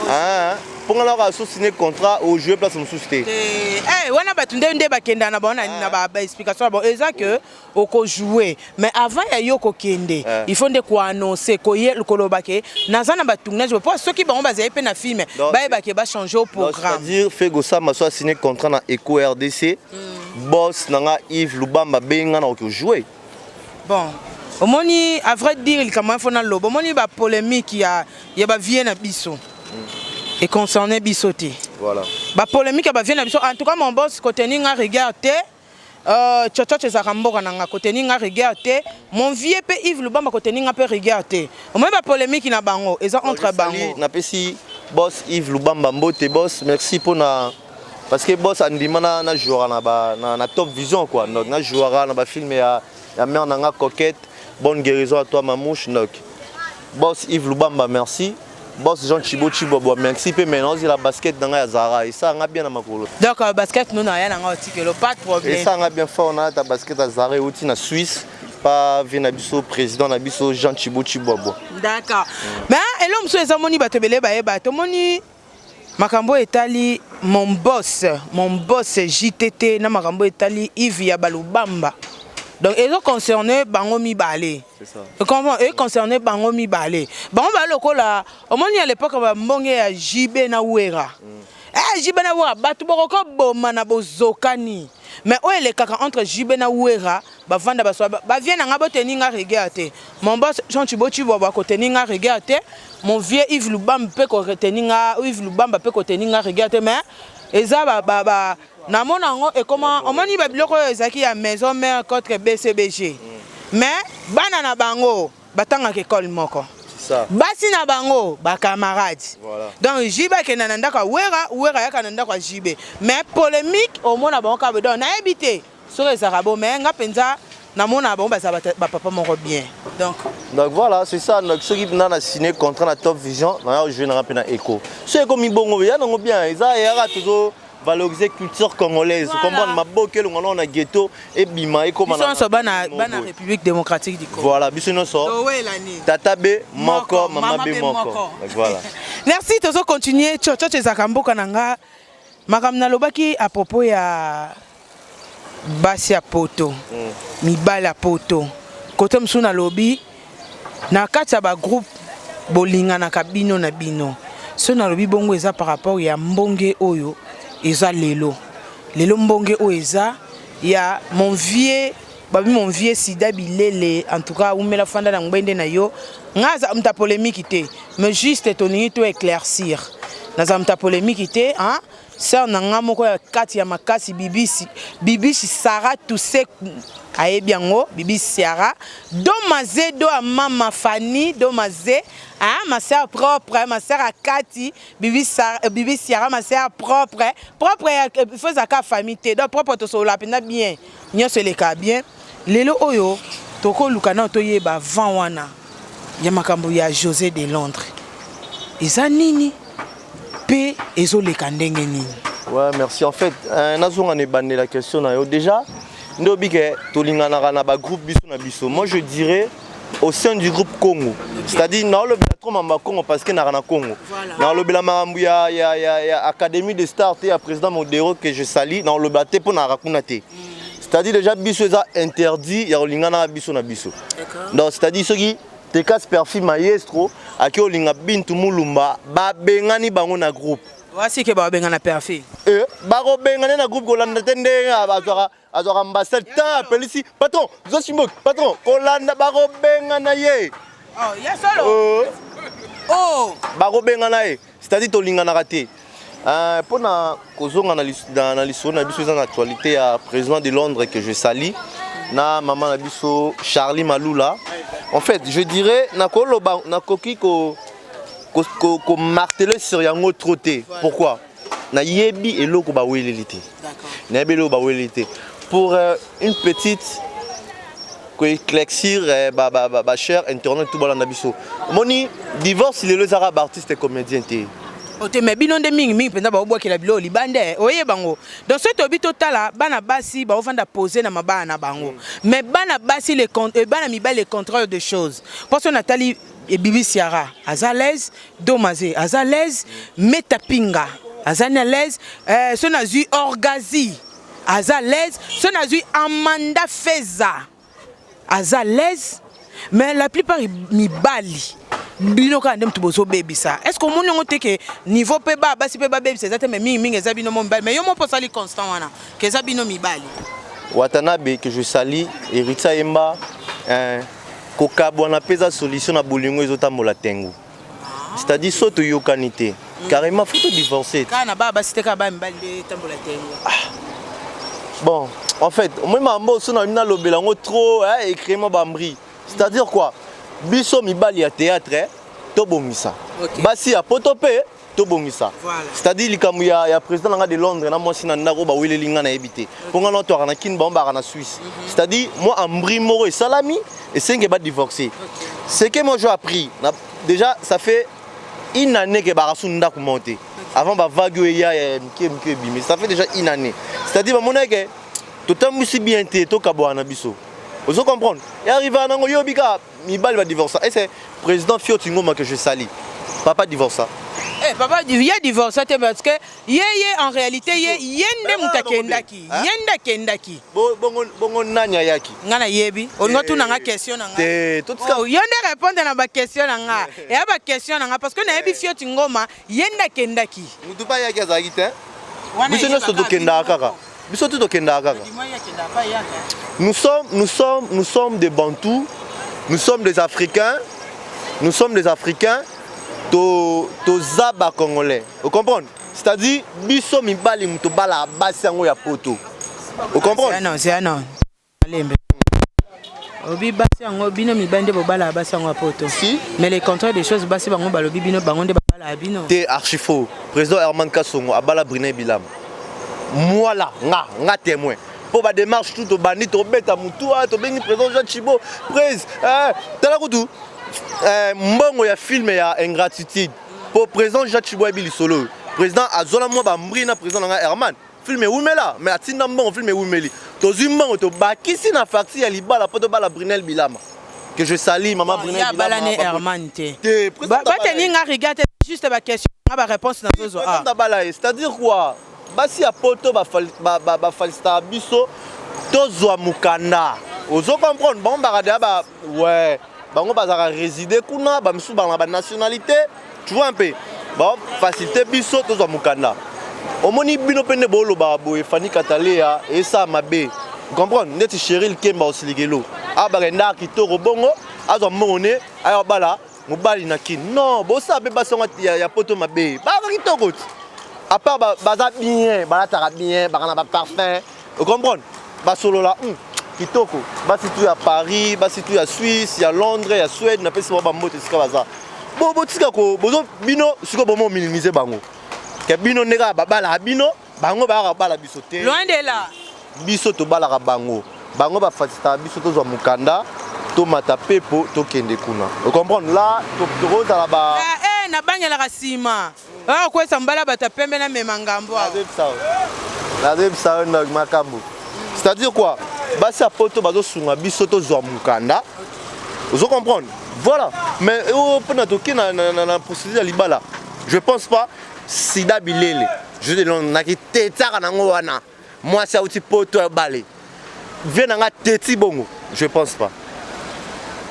Ah, mpo nga naka so signé contrat, ojouer place mosusu te.
Eh, wana bato nde bakendaka na bango na baexplication na bango, eza ke okojoue, mais avant ya yo kokende, il faut nde koannonce, koloba ke naza na batournage, mpo soki bango bazali mpe na film, bayeba ke bachange au programme.
C'est-à-dire Fego Samba so asigné contrat na Eco RDC, boss na nga Yves Lubamba benga na okojouer.
Bon, omoni, à vrai dire, likambo ya fo naloba, omoni, bapolémique ya bavie na biso econcerne biso te.
Voilà.
Bapolémique ya bavie na biso, en tout cas mon boss koteni nga rigueur te, tshotsho ezalaka mboka na nga, koteni nga rigueur te, mon vieux mpe Yves Lubamba koteni nga mpe rigueur te. Omoni, bapolémique na bango eza entre bango.
Napesi boss Yves Lubamba mbote. Boss, merci mpona, parce que boss andima na jouera na Top Vision, quoi. Donc na jouera na bafilm ya mère na nga Coquette, bonne guérison à toi mamouche. Donc boss Yves Lubamba, merci. Boss Jean Chibo Chibwabwa, merci mpe. Maintenant ozela basket na ngai ya Zara, esalanga bien na makolo.
Donc basket no na ya na nga otikelo, pas de problème.
Esalanga bien fort na ta basket ya Zara, euti na Suisse pa vie na biso, président na biso Jean Chibo Chibwabwa.
D'accord, mais elo mosusu eza, moni bato ebele bayeba, tomoni makambo etali mon boss JTT na makambo etali Yves ya Balubamba. Donc ezo concerne bango mibale. Comprend, econcerne bango mibale, bango baa lokola omoni à l'époque bambonge ya JB na Wera. JB na Wera, bato bokoki boma na bozokani, mais oyo elekaka entre JB na Wera, bavanda baso bavie na nga, boteni nga rigueur te. Mon boss Jean Chibo Chibwabwa koteni nga rigueur te, mon vieux Yves Lubamba mpe koteni nga, Yves Lubamba mpe koteni nga rigueur te. Mais eza ba namona yango ekoma, omoni, babiloko oyo ezalaki ya Maison Mère contre BCBG, mais bana na bango batangaka ekole moko. Basi na bango ba camarades.
Voilà.
Donc JB akenda na ndako ya Wera, Wera ayaka na ndako ya JB. Mais polemique omona bango kaka donc nayebi te soki ezalaka bo mais nga penza namona bango bazala ba papa moko bien. Donc
Donc voilà, c'est ça. Donc ceux qui na na signé contrat na Top Vision, na jouer na na Echo. Ceux comme bongo, ya nango bien, eza yaka toujours valoriser culture congolaise.
Voilà.
Comprendre maboke longo na ghetto et bima et comme
biso nyonso bana bana République démocratique du Congo.
Voilà, biso nyonso.
Towela nini?
Tata B moko, mama
mama
B
B
moko.
moko.
Donc voilà.
Merci, tozo continuer. Tcho tcho ezalaka mboka na nga. Makambo nalobaki à propos ya basi ya poto, mibali ya poto. Kote mosusu nalobi na kati ya ba groupe bolinganaka bino na bino. So nalobi bongo eza par rapport ya mbonge oyo eza lelo. Lelo mbonge oyo eza ya mon vieux babi mon vieux Sida Bilele en tout cas umela fanda na ngbende na yo. Nga aza muta polémique te, mais juste tolingi to éclaircir. Naza muta polémique te, hein? Sœur na nga moko ya kati ya makasi bibisi bibisi Sarah Toussaint ayebi yango bibisi Sarah domaze do ya mama Fanny domaze hein, ma sœur propre ma sœur akati bibi Sarah bibi Sarah ma sœur propre propre ya faut ezalaka famille te donc propre tosolola mpenza bien nyonso eleka bien lelo oyo tokoluka nao toyeba vent wana ya makambo ya José de Londres eza nini pe ezoleka ndenge nini?
Ouais, merci. En fait, euh, nazonga na ebandela la question na yo déjà nde obi ke tolinganaka na bagroupe biso na biso. Moi je dirais au sein du groupe Congo. C'est-à-dire naolobela trop mamba Congo parce que naka na Congo. Naolobela makambo ya, ya, ya, ya Académie des Stars te ya président Modero que je salue, naolobela te mpo naka kuna te. C'est-à-dire déjà biso eza interdit ya kolingana biso na biso. Donc c'est-à-dire soki Tekas Perfi Maestro aki olinga Bintu Mulumba babengani bango na groupe.
Wasi ke babengana Perfi.
Eh bakobengana na groupe kolanda te ndenge azwaka azwaka ambassade tant apelisi patron zosimboki patron kolanda bakobengana ye.
Oh, ya solo. Oh.
Bakobengana ye. C'est-à-dire tolinganaka te. Euh, mpo na kozonga na, na, na lisolo na biso eza na actualité ya président de Londres que je salue na mama na biso Charlie Malula. En fait, je dirais nakoloba nakoki ko ko, ko, ko marteler sur yango trop te. Pourquoi? Nayebi eloko baweleli te. Nayebi eloko baweleli te. Pour euh, une petite koéclaircir eh, ba, ba, ba, ba cher internet tout balanda biso omoni divorce lelo ezaka ba artiste comédien te.
Ote mais bino nde mingi mingi mpenza baobwakela biloko libanda eh, oyeba yango. Donc soki toyebi totala bana basi baovanda pose na mabaya na bango, mais bana basi le eh, bana mibali le contraire de choses. Mpo soki natali eh, Bibi Siara aza à l'aise, Domaze aza à l'aise, Meta Pinga aza ni à l'aise, eh, soki nazwi Orgazi aza à l'aise, soki nazwi Amanda Feza aza à l'aise, mais la plupart mibali bino kaka nde moto bozobebisa. Est ce que omoni yango te ke niveau mpe ba basi mpe babebisa eza te, mais mingimingi eza bino mo mibali, mais yo mo mpo osali constant wana ke eza bino mibali.
Watanabe que je salue, Héritier Ayemba, eh, kokabwana mpe eza solution na bolingo ezotambola tengu. C'est-à-dire so toyokani te carrément faut todivorcer.
Kaka na ba basi te, kaka ba mibali nde etambola tengu.
Bon, en fait, moi mambo so na nalobela yango trop eh, écrit mo bambri. C'est-à-dire quoi? Biso mibali ya théâtre eh, tobongisa.
Ok.
Basi ya poto mpe tobongisa.
Voilà.
C'est-à-dire likambo ya, ya président nanga de Londres na mwasi na ndako baweleli nga nayebi te. Mpo nga natwaka na Kin bango baka na Suisse. C'est-à-dire moi ambri moko esalami esenge badivorcer. Ce que moi j'ai appris, na, déjà ça fait une année que bakasu ndako moko te. Avant bavague oyo eya ya mike mike ebimi, ça fait déjà une année. C'est-à-dire bamonaki ke totambwisi bien te, tokabwana na biso. Ozo comprendre? Et arrivé à nango yobi ka mibali ba divorce. Et c'est président Fio Tingoma que je salue. Papa divorce.
Eh, papa ye divorce te parce que ye ye en réalité ye ye nde moto akendaki, ye nde akendaki.
Bongo bongo nani ayaki?
Nga nayebi olingo tuna nga question na nga.
Te, totika.
Oh, yo nde répondre na baquestion na nga, eya baquestion na nga parce que nayebi Fioti Ngoma ye nde akendaki.
Mutu pa ayaki azalaki te.
Wana
Biso nyonso
eyebaka
tokendaka
bino
kaka.
moko.
Biso tu tokendaka kaka.
Dis-moi, ye akendaka pa eyaka.
Nous sommes des Bantous, nous sommes des Africains, nous sommes des Africains, to, toza ba Congolais. Vous comprenez? C'est-à-dire, biso mibali muto bala basi yango ya poto. Vous comprenez?
Non, c'est non. Alembe. Obi basi yango bino mibali nde bobalaka basi yango ya poto.
Si.
Mais le contraire des choses basi bango balobi bino bango nde babalaka bino.
Te archi faux. Président Herman Kasongo abala Brunei Bilama. Moi là, nga, nga témoin. Po ba démarche tout tobandi tobeta mutu ah, tobengi président Jean Chibo, prés, eh, tala kutu eh, mbongo ya film ya ingratitude. Po président Jean Chibo ayebi lisolo. Président azola mwa ba mbri na président na nga Herman. Film ewumela mais atinda mbongo film ewumeli. Tozwi mbongo tobakisi na facture ya libala po tobala Brunel Bilama. Que je salue maman Brunel
Bilama.
Abala
ne Herman te.
Te
ba tenir nga rigueur te juste ba question nga ba réponse na zozo
ah. Président abala ye c'est-à-dire quoi? Basi ya poto ba ba ba felicitaka biso tozwa mukanda. Ozo comprendre bango baka deja ba ouais bango bazalaka résider kuna ba misusu bana ba nationalité Tu vois un peu Ba faciliter biso tozwa mukanda. Omoni bino pe nde bolobaka boye Fanny Katalea esa mabe. Comprendre ndeti Cheryl Kemba osilikelo. Abaka ndaka kitoko bongo azwa mbongo ne aya bala mobali na kin. Non, bosala pe basi yango ya, ya poto mabe. Baka kitoko ti. À part ba, baza bien, balataka bien, baka na ba parfum. Vous comprenez? Basolola kitoko. Basi tout ya Paris, basi tout ya Suisse, ya Londres, ya Suède, na pesi ba mbote esika baza. Bo botika ko bozo bino siko bomo minimiser bango. Ke bino ndeka babala bino, bango ba bala biso te.
Loin de là.
Biso tobalaka bango. Bango ba facilitaka biso tozwa mukanda tomata pepo tokende kuna. Vous comprenez? Là tokozala ba
Eh, eh nabangelaka sima. Ah, okwesa mbala bato ya pembe na mema ngambo awa.
Nazoyebisa yo na makambo. C'est-à-dire quoi? Basi ya poto bazosunga biso tozwa mokanda. Ozo comprendre? Voilà. Mais oyo mpona toke na, na, na, na procédure ya libala. Je pense pas sida bilele. Je te nakitetsaka nango wana. Mwasi auti poto ya bale. Vie na nga teti bongo. Je pense pas.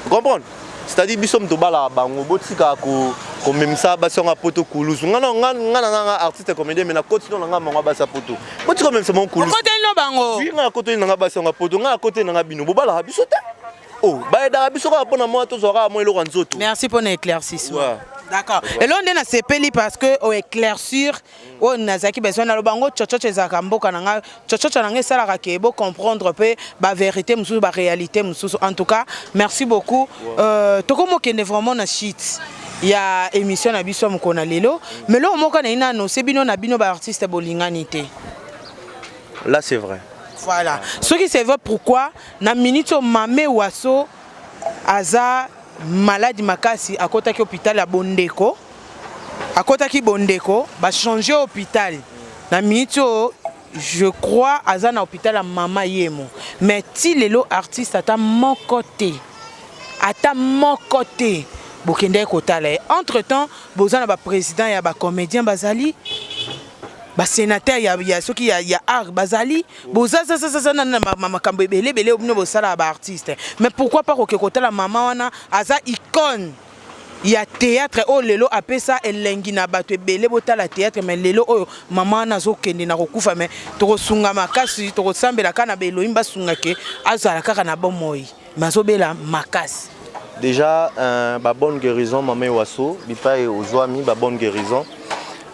Comprendre? C'est-à-dire biso moto balaka bango botika ko komemisa basi yango ya poto kulusu nga na nga nga na nga artiste comédien mais na koti na nga mango basi ya poto botika komemisa bango kulusu
okoteli no bango
oui nga nakoteli na nga basi yango ya poto nga nakoteli na nga bino bobalaka biso te oh bayedaka biso kaka mpona mwa tozwa kaka mwa eloko ya nzoto
merci mpona éclaircissement ouais. d'accord eloko nde nasepeli parce que oéclaircir oyo nazalaki besoin naloba yango chochocho ezalaka mboka na ngai chochocho na ngai esalaka ke bo comprendre mpe ba vérité mosusu ba réalité mosusu en tout cas merci beaucoup euh, tokomokende vraiment na shit ya émission na biso ya mokolo na lelo mais eloko moko nayi na annonce bino na bino ba artiste bolingani te
là c'est vrai
voilà soki c'est vrai pourquoi na minute oyo mame waso aza malade makasi akotaki hôpital ya bondeko akotaki bondeko ba changer hôpital na minute oyo je crois aza na hôpital ya mama yemo mais ti lelo artiste ata moko te ata moko te bokendaki kotala ye entre temps boza na ba président ya ba comédien bazali ba sénateur ya, ya soki ya, ya art bazali boza zazazaza na makambo ebele ebele bino bosalaka ba artiste mais pourquoi pas koke kotala mama wana aza icône ya theatre oyo lelo apesa elengi na bato ebele botala theatre mais lelo oyo mama wana azokende na kokufa mais tokosunga makasi tokosambela kaka na ba Elohim basunga ke azala kaka na bomoi mais azobela makasi.
Déjà euh, ba bonne guérison maman Ewaso bipai ozwami ba bonne guérison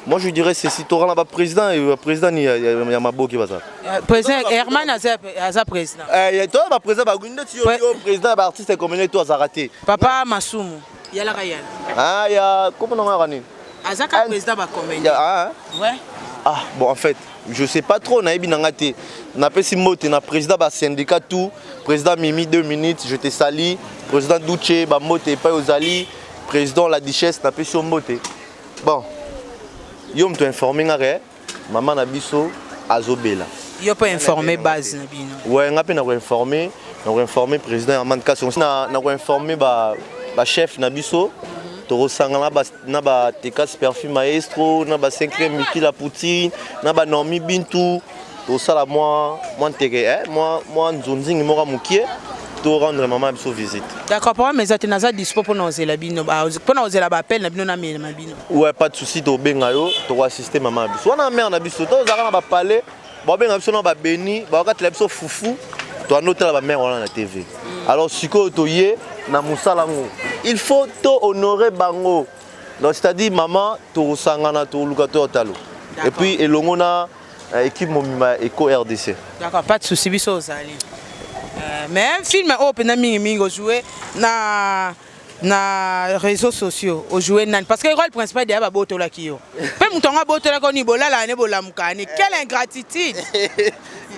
moi je dirais ceci torana ba président ba président ni ya, ya, ya maboki baza
euh, président Herman aza aza président
eh to ba président ba ndeti yo yo président ba artiste comédien to azaka te
papa Masumu yalaka yala
ah ya comment on a nini
aza ka président ba comédien
ah
ouais
ah bon en fait je sais pas trop nayebi na nga te napesi mbote na président ba syndicat tout président Mimi 2 minutes je te salue président Douche ba mbote epai ozali président la duchesse napesi yo mbote bon yo moto informe nga ke mama na biso azobela
yo mpe informe base na bino
ouais nga mpe nakoinforme nakoinforme président ya mande kasi nakoinforme ba bachef na biso tokosangana na ba tekas perfume maestro na ba 5e miki la poutine na ba normi bintu tosala mwa mwa nteke eh, mwa mwa nzonzingi moko mokie to rendre maman biso visite.
D'accord, problème eza te naza dispo pona ozela bino pona ozela ba appel na bino na mema bino.
Ouais, pas de souci to benga yo, to assister maman biso. Wana mère na biso, to zaka na ba palais, ba benga biso na ba béni, ba katela biso fufu, to ando tala ba mère wana na TV. Alors sikoyo to ye na musala ngo. Il faut to honorer bango. Donc c'est-à-dire maman to sangana to luka to talo. Et puis elongo na Euh, équipe mobimba Eco RDC.
D'accord, pas de souci, biso ozali. Mais film oyo mpenza mingimingi ojoue na réseaux sociaux, ojoue nani? Parce que rôle principal deya babotolaki yo, mpe moto yango abotolaki oni bolalaka ne bolamukaka ne, quelle ingratitude!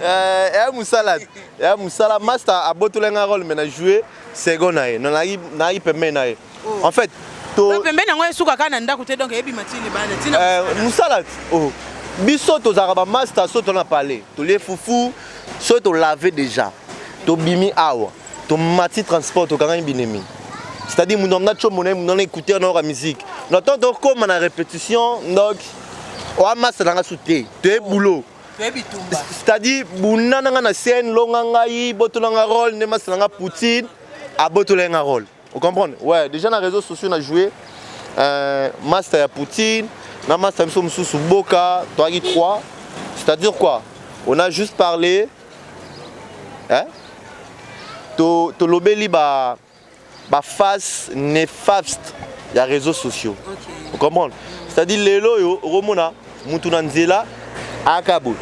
Eya mosala, eya mosala. Master abotolaki nga rôle, mais na joué second na ye, nayaki pembeni na ye en fait.
To pembeni yango esuka kaka na ndako te, donc eyebima ti libanda ntina.
Mosala oh. Biso tozalaka bamaster, so tona pale, tolie fufu, so tolave déjà, tobimi awa, tomati transport, tokangani binemi, c'est-à-dire mundu amna tshombo na ye, mundu ana écouteur na yoka musique na ntango tokóma na répétition. Donc oa master nanga su te, toye boulot.
Toyebi tumba.
C'est-à-dire buna nanga na scène, longa ngai, botolanga rôle nde master nanga Poutine abotola nga rôle. Vous comprenez? Ouais, déjà na réseaux sociaux na joué master ya Poutine na master biso mosusu Boka, toyaki 3. C'est-à-dire quoi? On a juste parlé, hein? To tolobeli ba baface néfaste ya réseaux sociaux. Vous comprenez? C'est-à-dire lelo oyo okomona mutu na nzela ayaka boye,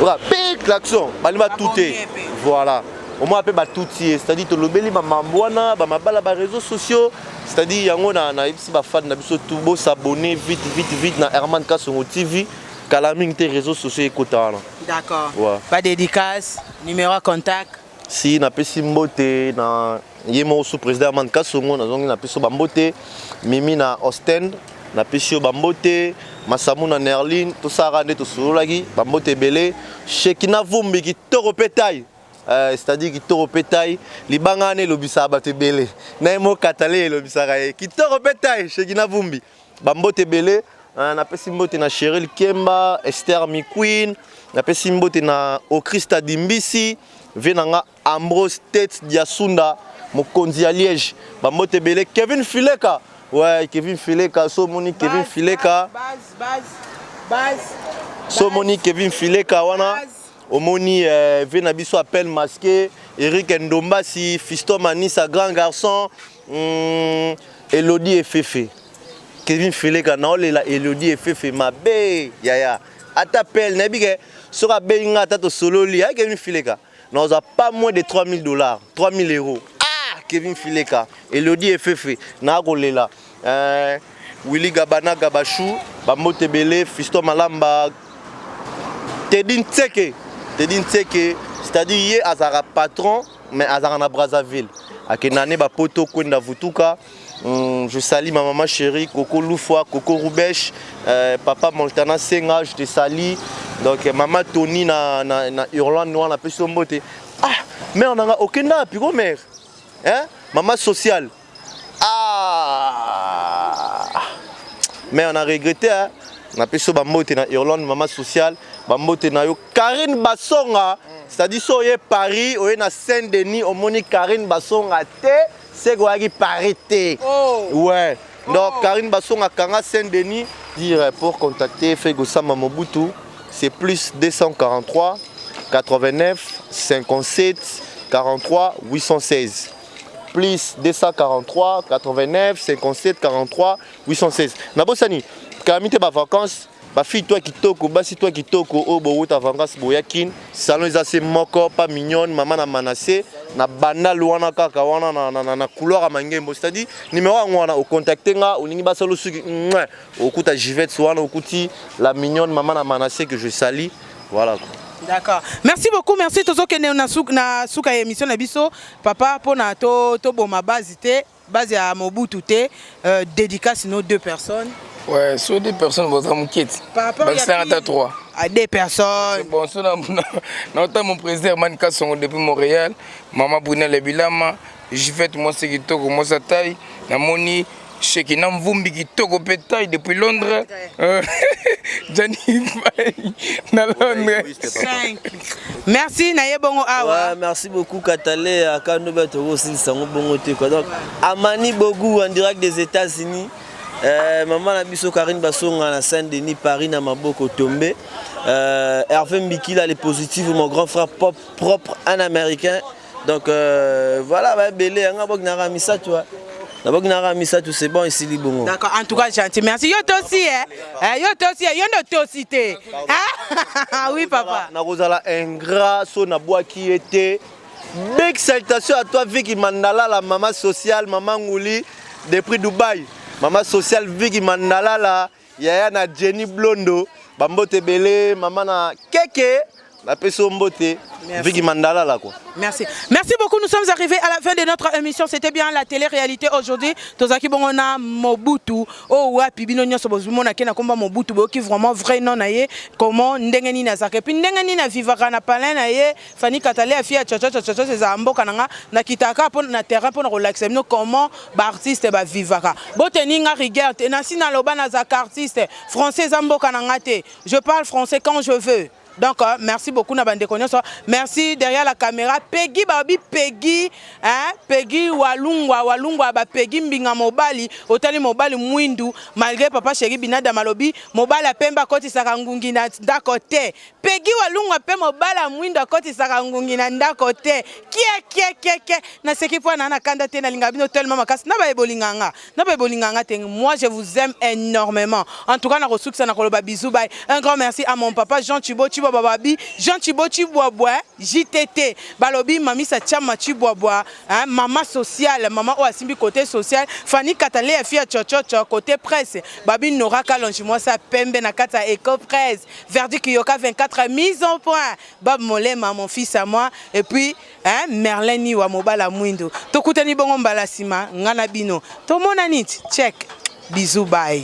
oka pe klaxon, balingi batute, voilà, omona mpe batuti ye. C'est-à-dire tolobeli bamambo wana, bamabala, baréseaux sociaux. C'est-à-dire yango nayebisi bafans na biso tout, bosabonner vite vite vite na Herman Kasongo TV. Kala mingi te, réseaux sociaux ekota wana.
D'accord.
Ouais.
Pas dédicace, numéro ya contact?
Si, napesi mbote na ye moko sous président Herman Kasongo. Nazongi, napesi yo bambote. Mimi na Ostend, napesi yo bambote. Masamu na Nerline, tosalaka nde tosololaki, bambote ebele. Shekina Vumbi, kitoko mpe taille, c'est-à-dire kitoko mpe taille, libanga wana elobisaka bato ebele na ye mokatale, elobisaka ye kitoko mpe taille. Shekina Vumbi, bambote ebele. Napesi mbote na Cheryl Kemba, Esther Miqueen, napesi mbote na Okrista Dimbisi, vie na nga Ambrose Tete Diasunda, mokonzi ya Liège, bambote ebele. Kevin Fileka, ouais, Kevin Fileka, so omoni Kevin Fileka,
Base, base, base.
So omoni Kevin Fileka wana, omoni vie na biso Appel Masqué, Eric Ndombasi, Fiston Manisa, grand garçon, Elodie Efefe. Kevin Fileka, naolela Elodie Efefe mabe yaya. Ata pel nayebi ke soki abengi nga, ata tosololi ya Kevin Fileka, nazwa pas moins de 3000 dollars, 3000 euros. Ah, Kevin Fileka, Elodie Efefe, nakolela. Willy Gabana Gabashu, bambote ebele. Fiston Malamba, Tedi Ntseke, Tedi Ntseke, c'est-à-dire ye azalaka patron mais azalaka na Brazzaville, akenda ne bapoto kwenda vutuka. Je salue ma maman chérie Coco Loufoua, Coco Roubeche, papa Montana Senga, je te salue. Donc maman Tony na Irlande wana, napesi yo mbote. Ah, mère nanga okenda piko mère. Hein? Maman sociale. Ah! Mais on a regretté, hein? Napesi yo bambote na Irlande, maman sociale, bambote na yo Karine Basonga, c'est-à-dire so oye Paris, oye na Saint-Denis, omoni Karine Basonga te, seke oyaki Paris te.
Oh.
Ouais. Donc Karine Basonga kanga Saint-Denis. Dire pour contacter Fego Samba Mobutu, c'est plus 243 89 57 43 816. Plus 243 89 57 43 816. Nabosani, kami te ba vacances, bafille toi kitoko, basi toi kitoko oyo bowuta vacances, boya Kin, salon eza se moko pa mignonne mama na Manase na Bandal wana, kaka wana na couloir ya Mangembo. C'est-à-dire numéro yango wana, ocontacte nga, olingi basala suki, okuta Givette wana, okuti la mignonne mama na Manase que je salue, voilà quoi.
D'accord. Merci beaucoup, merci. Tozokende na suka ya émission na biso, papa, mpona to toboma base te, base ya Mobutu te, dédicace nos deux personnes.
Ouais, sur deux personnes, boza moketi.
Par rapport ya
Bakisanga ata trois.
À deux personnes.
Bon, so na mon président Herman Kasongo depuis Montréal, Mama Brunel Bilama, Jivette mwasi kitoko, mwasi taille, namoni Shekina Mvumbi kitoko mpe taille depuis Londres. Gianni Fay na Londres.
Cinq. Merci na ye bongo awa.
Ouais, merci beaucoup Katale akando ba tokosilisa yango bongo te quoi. Donc Amani Bogu en direct des États-Unis. Maman na biso Karine Basonga na Saint-Denis Paris na maboko tombé. Hervé Mbikila les positifs, mon grand frère pop propre, un américain. Donc voilà, ba belé yanga bok na ramisa toi. D'abord na ramisa tout, c'est bon ici bongo.
D'accord, en tout cas gentil. Merci. Yo aussi hein. Eh, yo aussi, yo ndo aussi te. Ah oui papa.
Nakozala ingrat so nabwaki ye te. Big salutation à toi Vicky Mandala, la maman sociale, maman Ngouli depuis Dubaï. Maman sociale Vicky Mandala la yaya na Jenny Blondo, bambote belé, maman na Keke, na peso mbote. Vicky Mandala là quoi.
Merci. Merci beaucoup. Nous sommes arrivés à la fin de notre émission. C'était bien la télé-réalité aujourd'hui. Tozaki bongona Mobutu. Oh wapi bino nyonso bozumona ke na komba Mobutu boki vraiment vrai nom na ye. Comment ndenge nini azaka. Et puis ndenge nini avivaka na palin na ye. Fanny Katale afia cha cha cha cha cha mboka nanga na kitaka po na terrain po na kolakisa bino comment ba artiste ba vivaka. Boteni nga rigueur te na sina loba na zaka artiste. Français za mboka nanga te. Je parle français quand je veux. Donc, euh, merci beaucoup na bande nyonso. Merci derrière la caméra Peggy Babi Peggy, hein, Peggy Walungwa Walungwa ba Peggy Mbinga mobali, otali mobali mwindu malgré papa chéri Binada malobi, mobali pemba kotisaka ngungi na ndako te. Peggy Walungwa pe mobali mwindu akotisaka ngungi na ndako te. Kie kie kie kie naseki po na na kanda te nalinga bino tellement makasi na ba ebolinganga. Na ba ebolinganga te. Moi je vous aime énormément. En tout cas na kosukisa na koloba bisous bye. Un grand merci à mon papa Jean Chibo Chibo Bababi, Jean Chibo Chibwabwa JTT. Balobi mamisa Chama Chibwabwa, hein, maman sociale, maman o asimbi côté social, Fanny Katale ya fia chochocho côté presse. Babi Nora Kalonji moi ça pembe na kata Eco Presse. Verdi Kiyoka 24 mise en point. Bob Molema mon fils à moi et puis hein, Merlin Niwa mobala mwindu. Tokutani bongo mbala sima ngana bino. Tomona niti check. Bisous bye.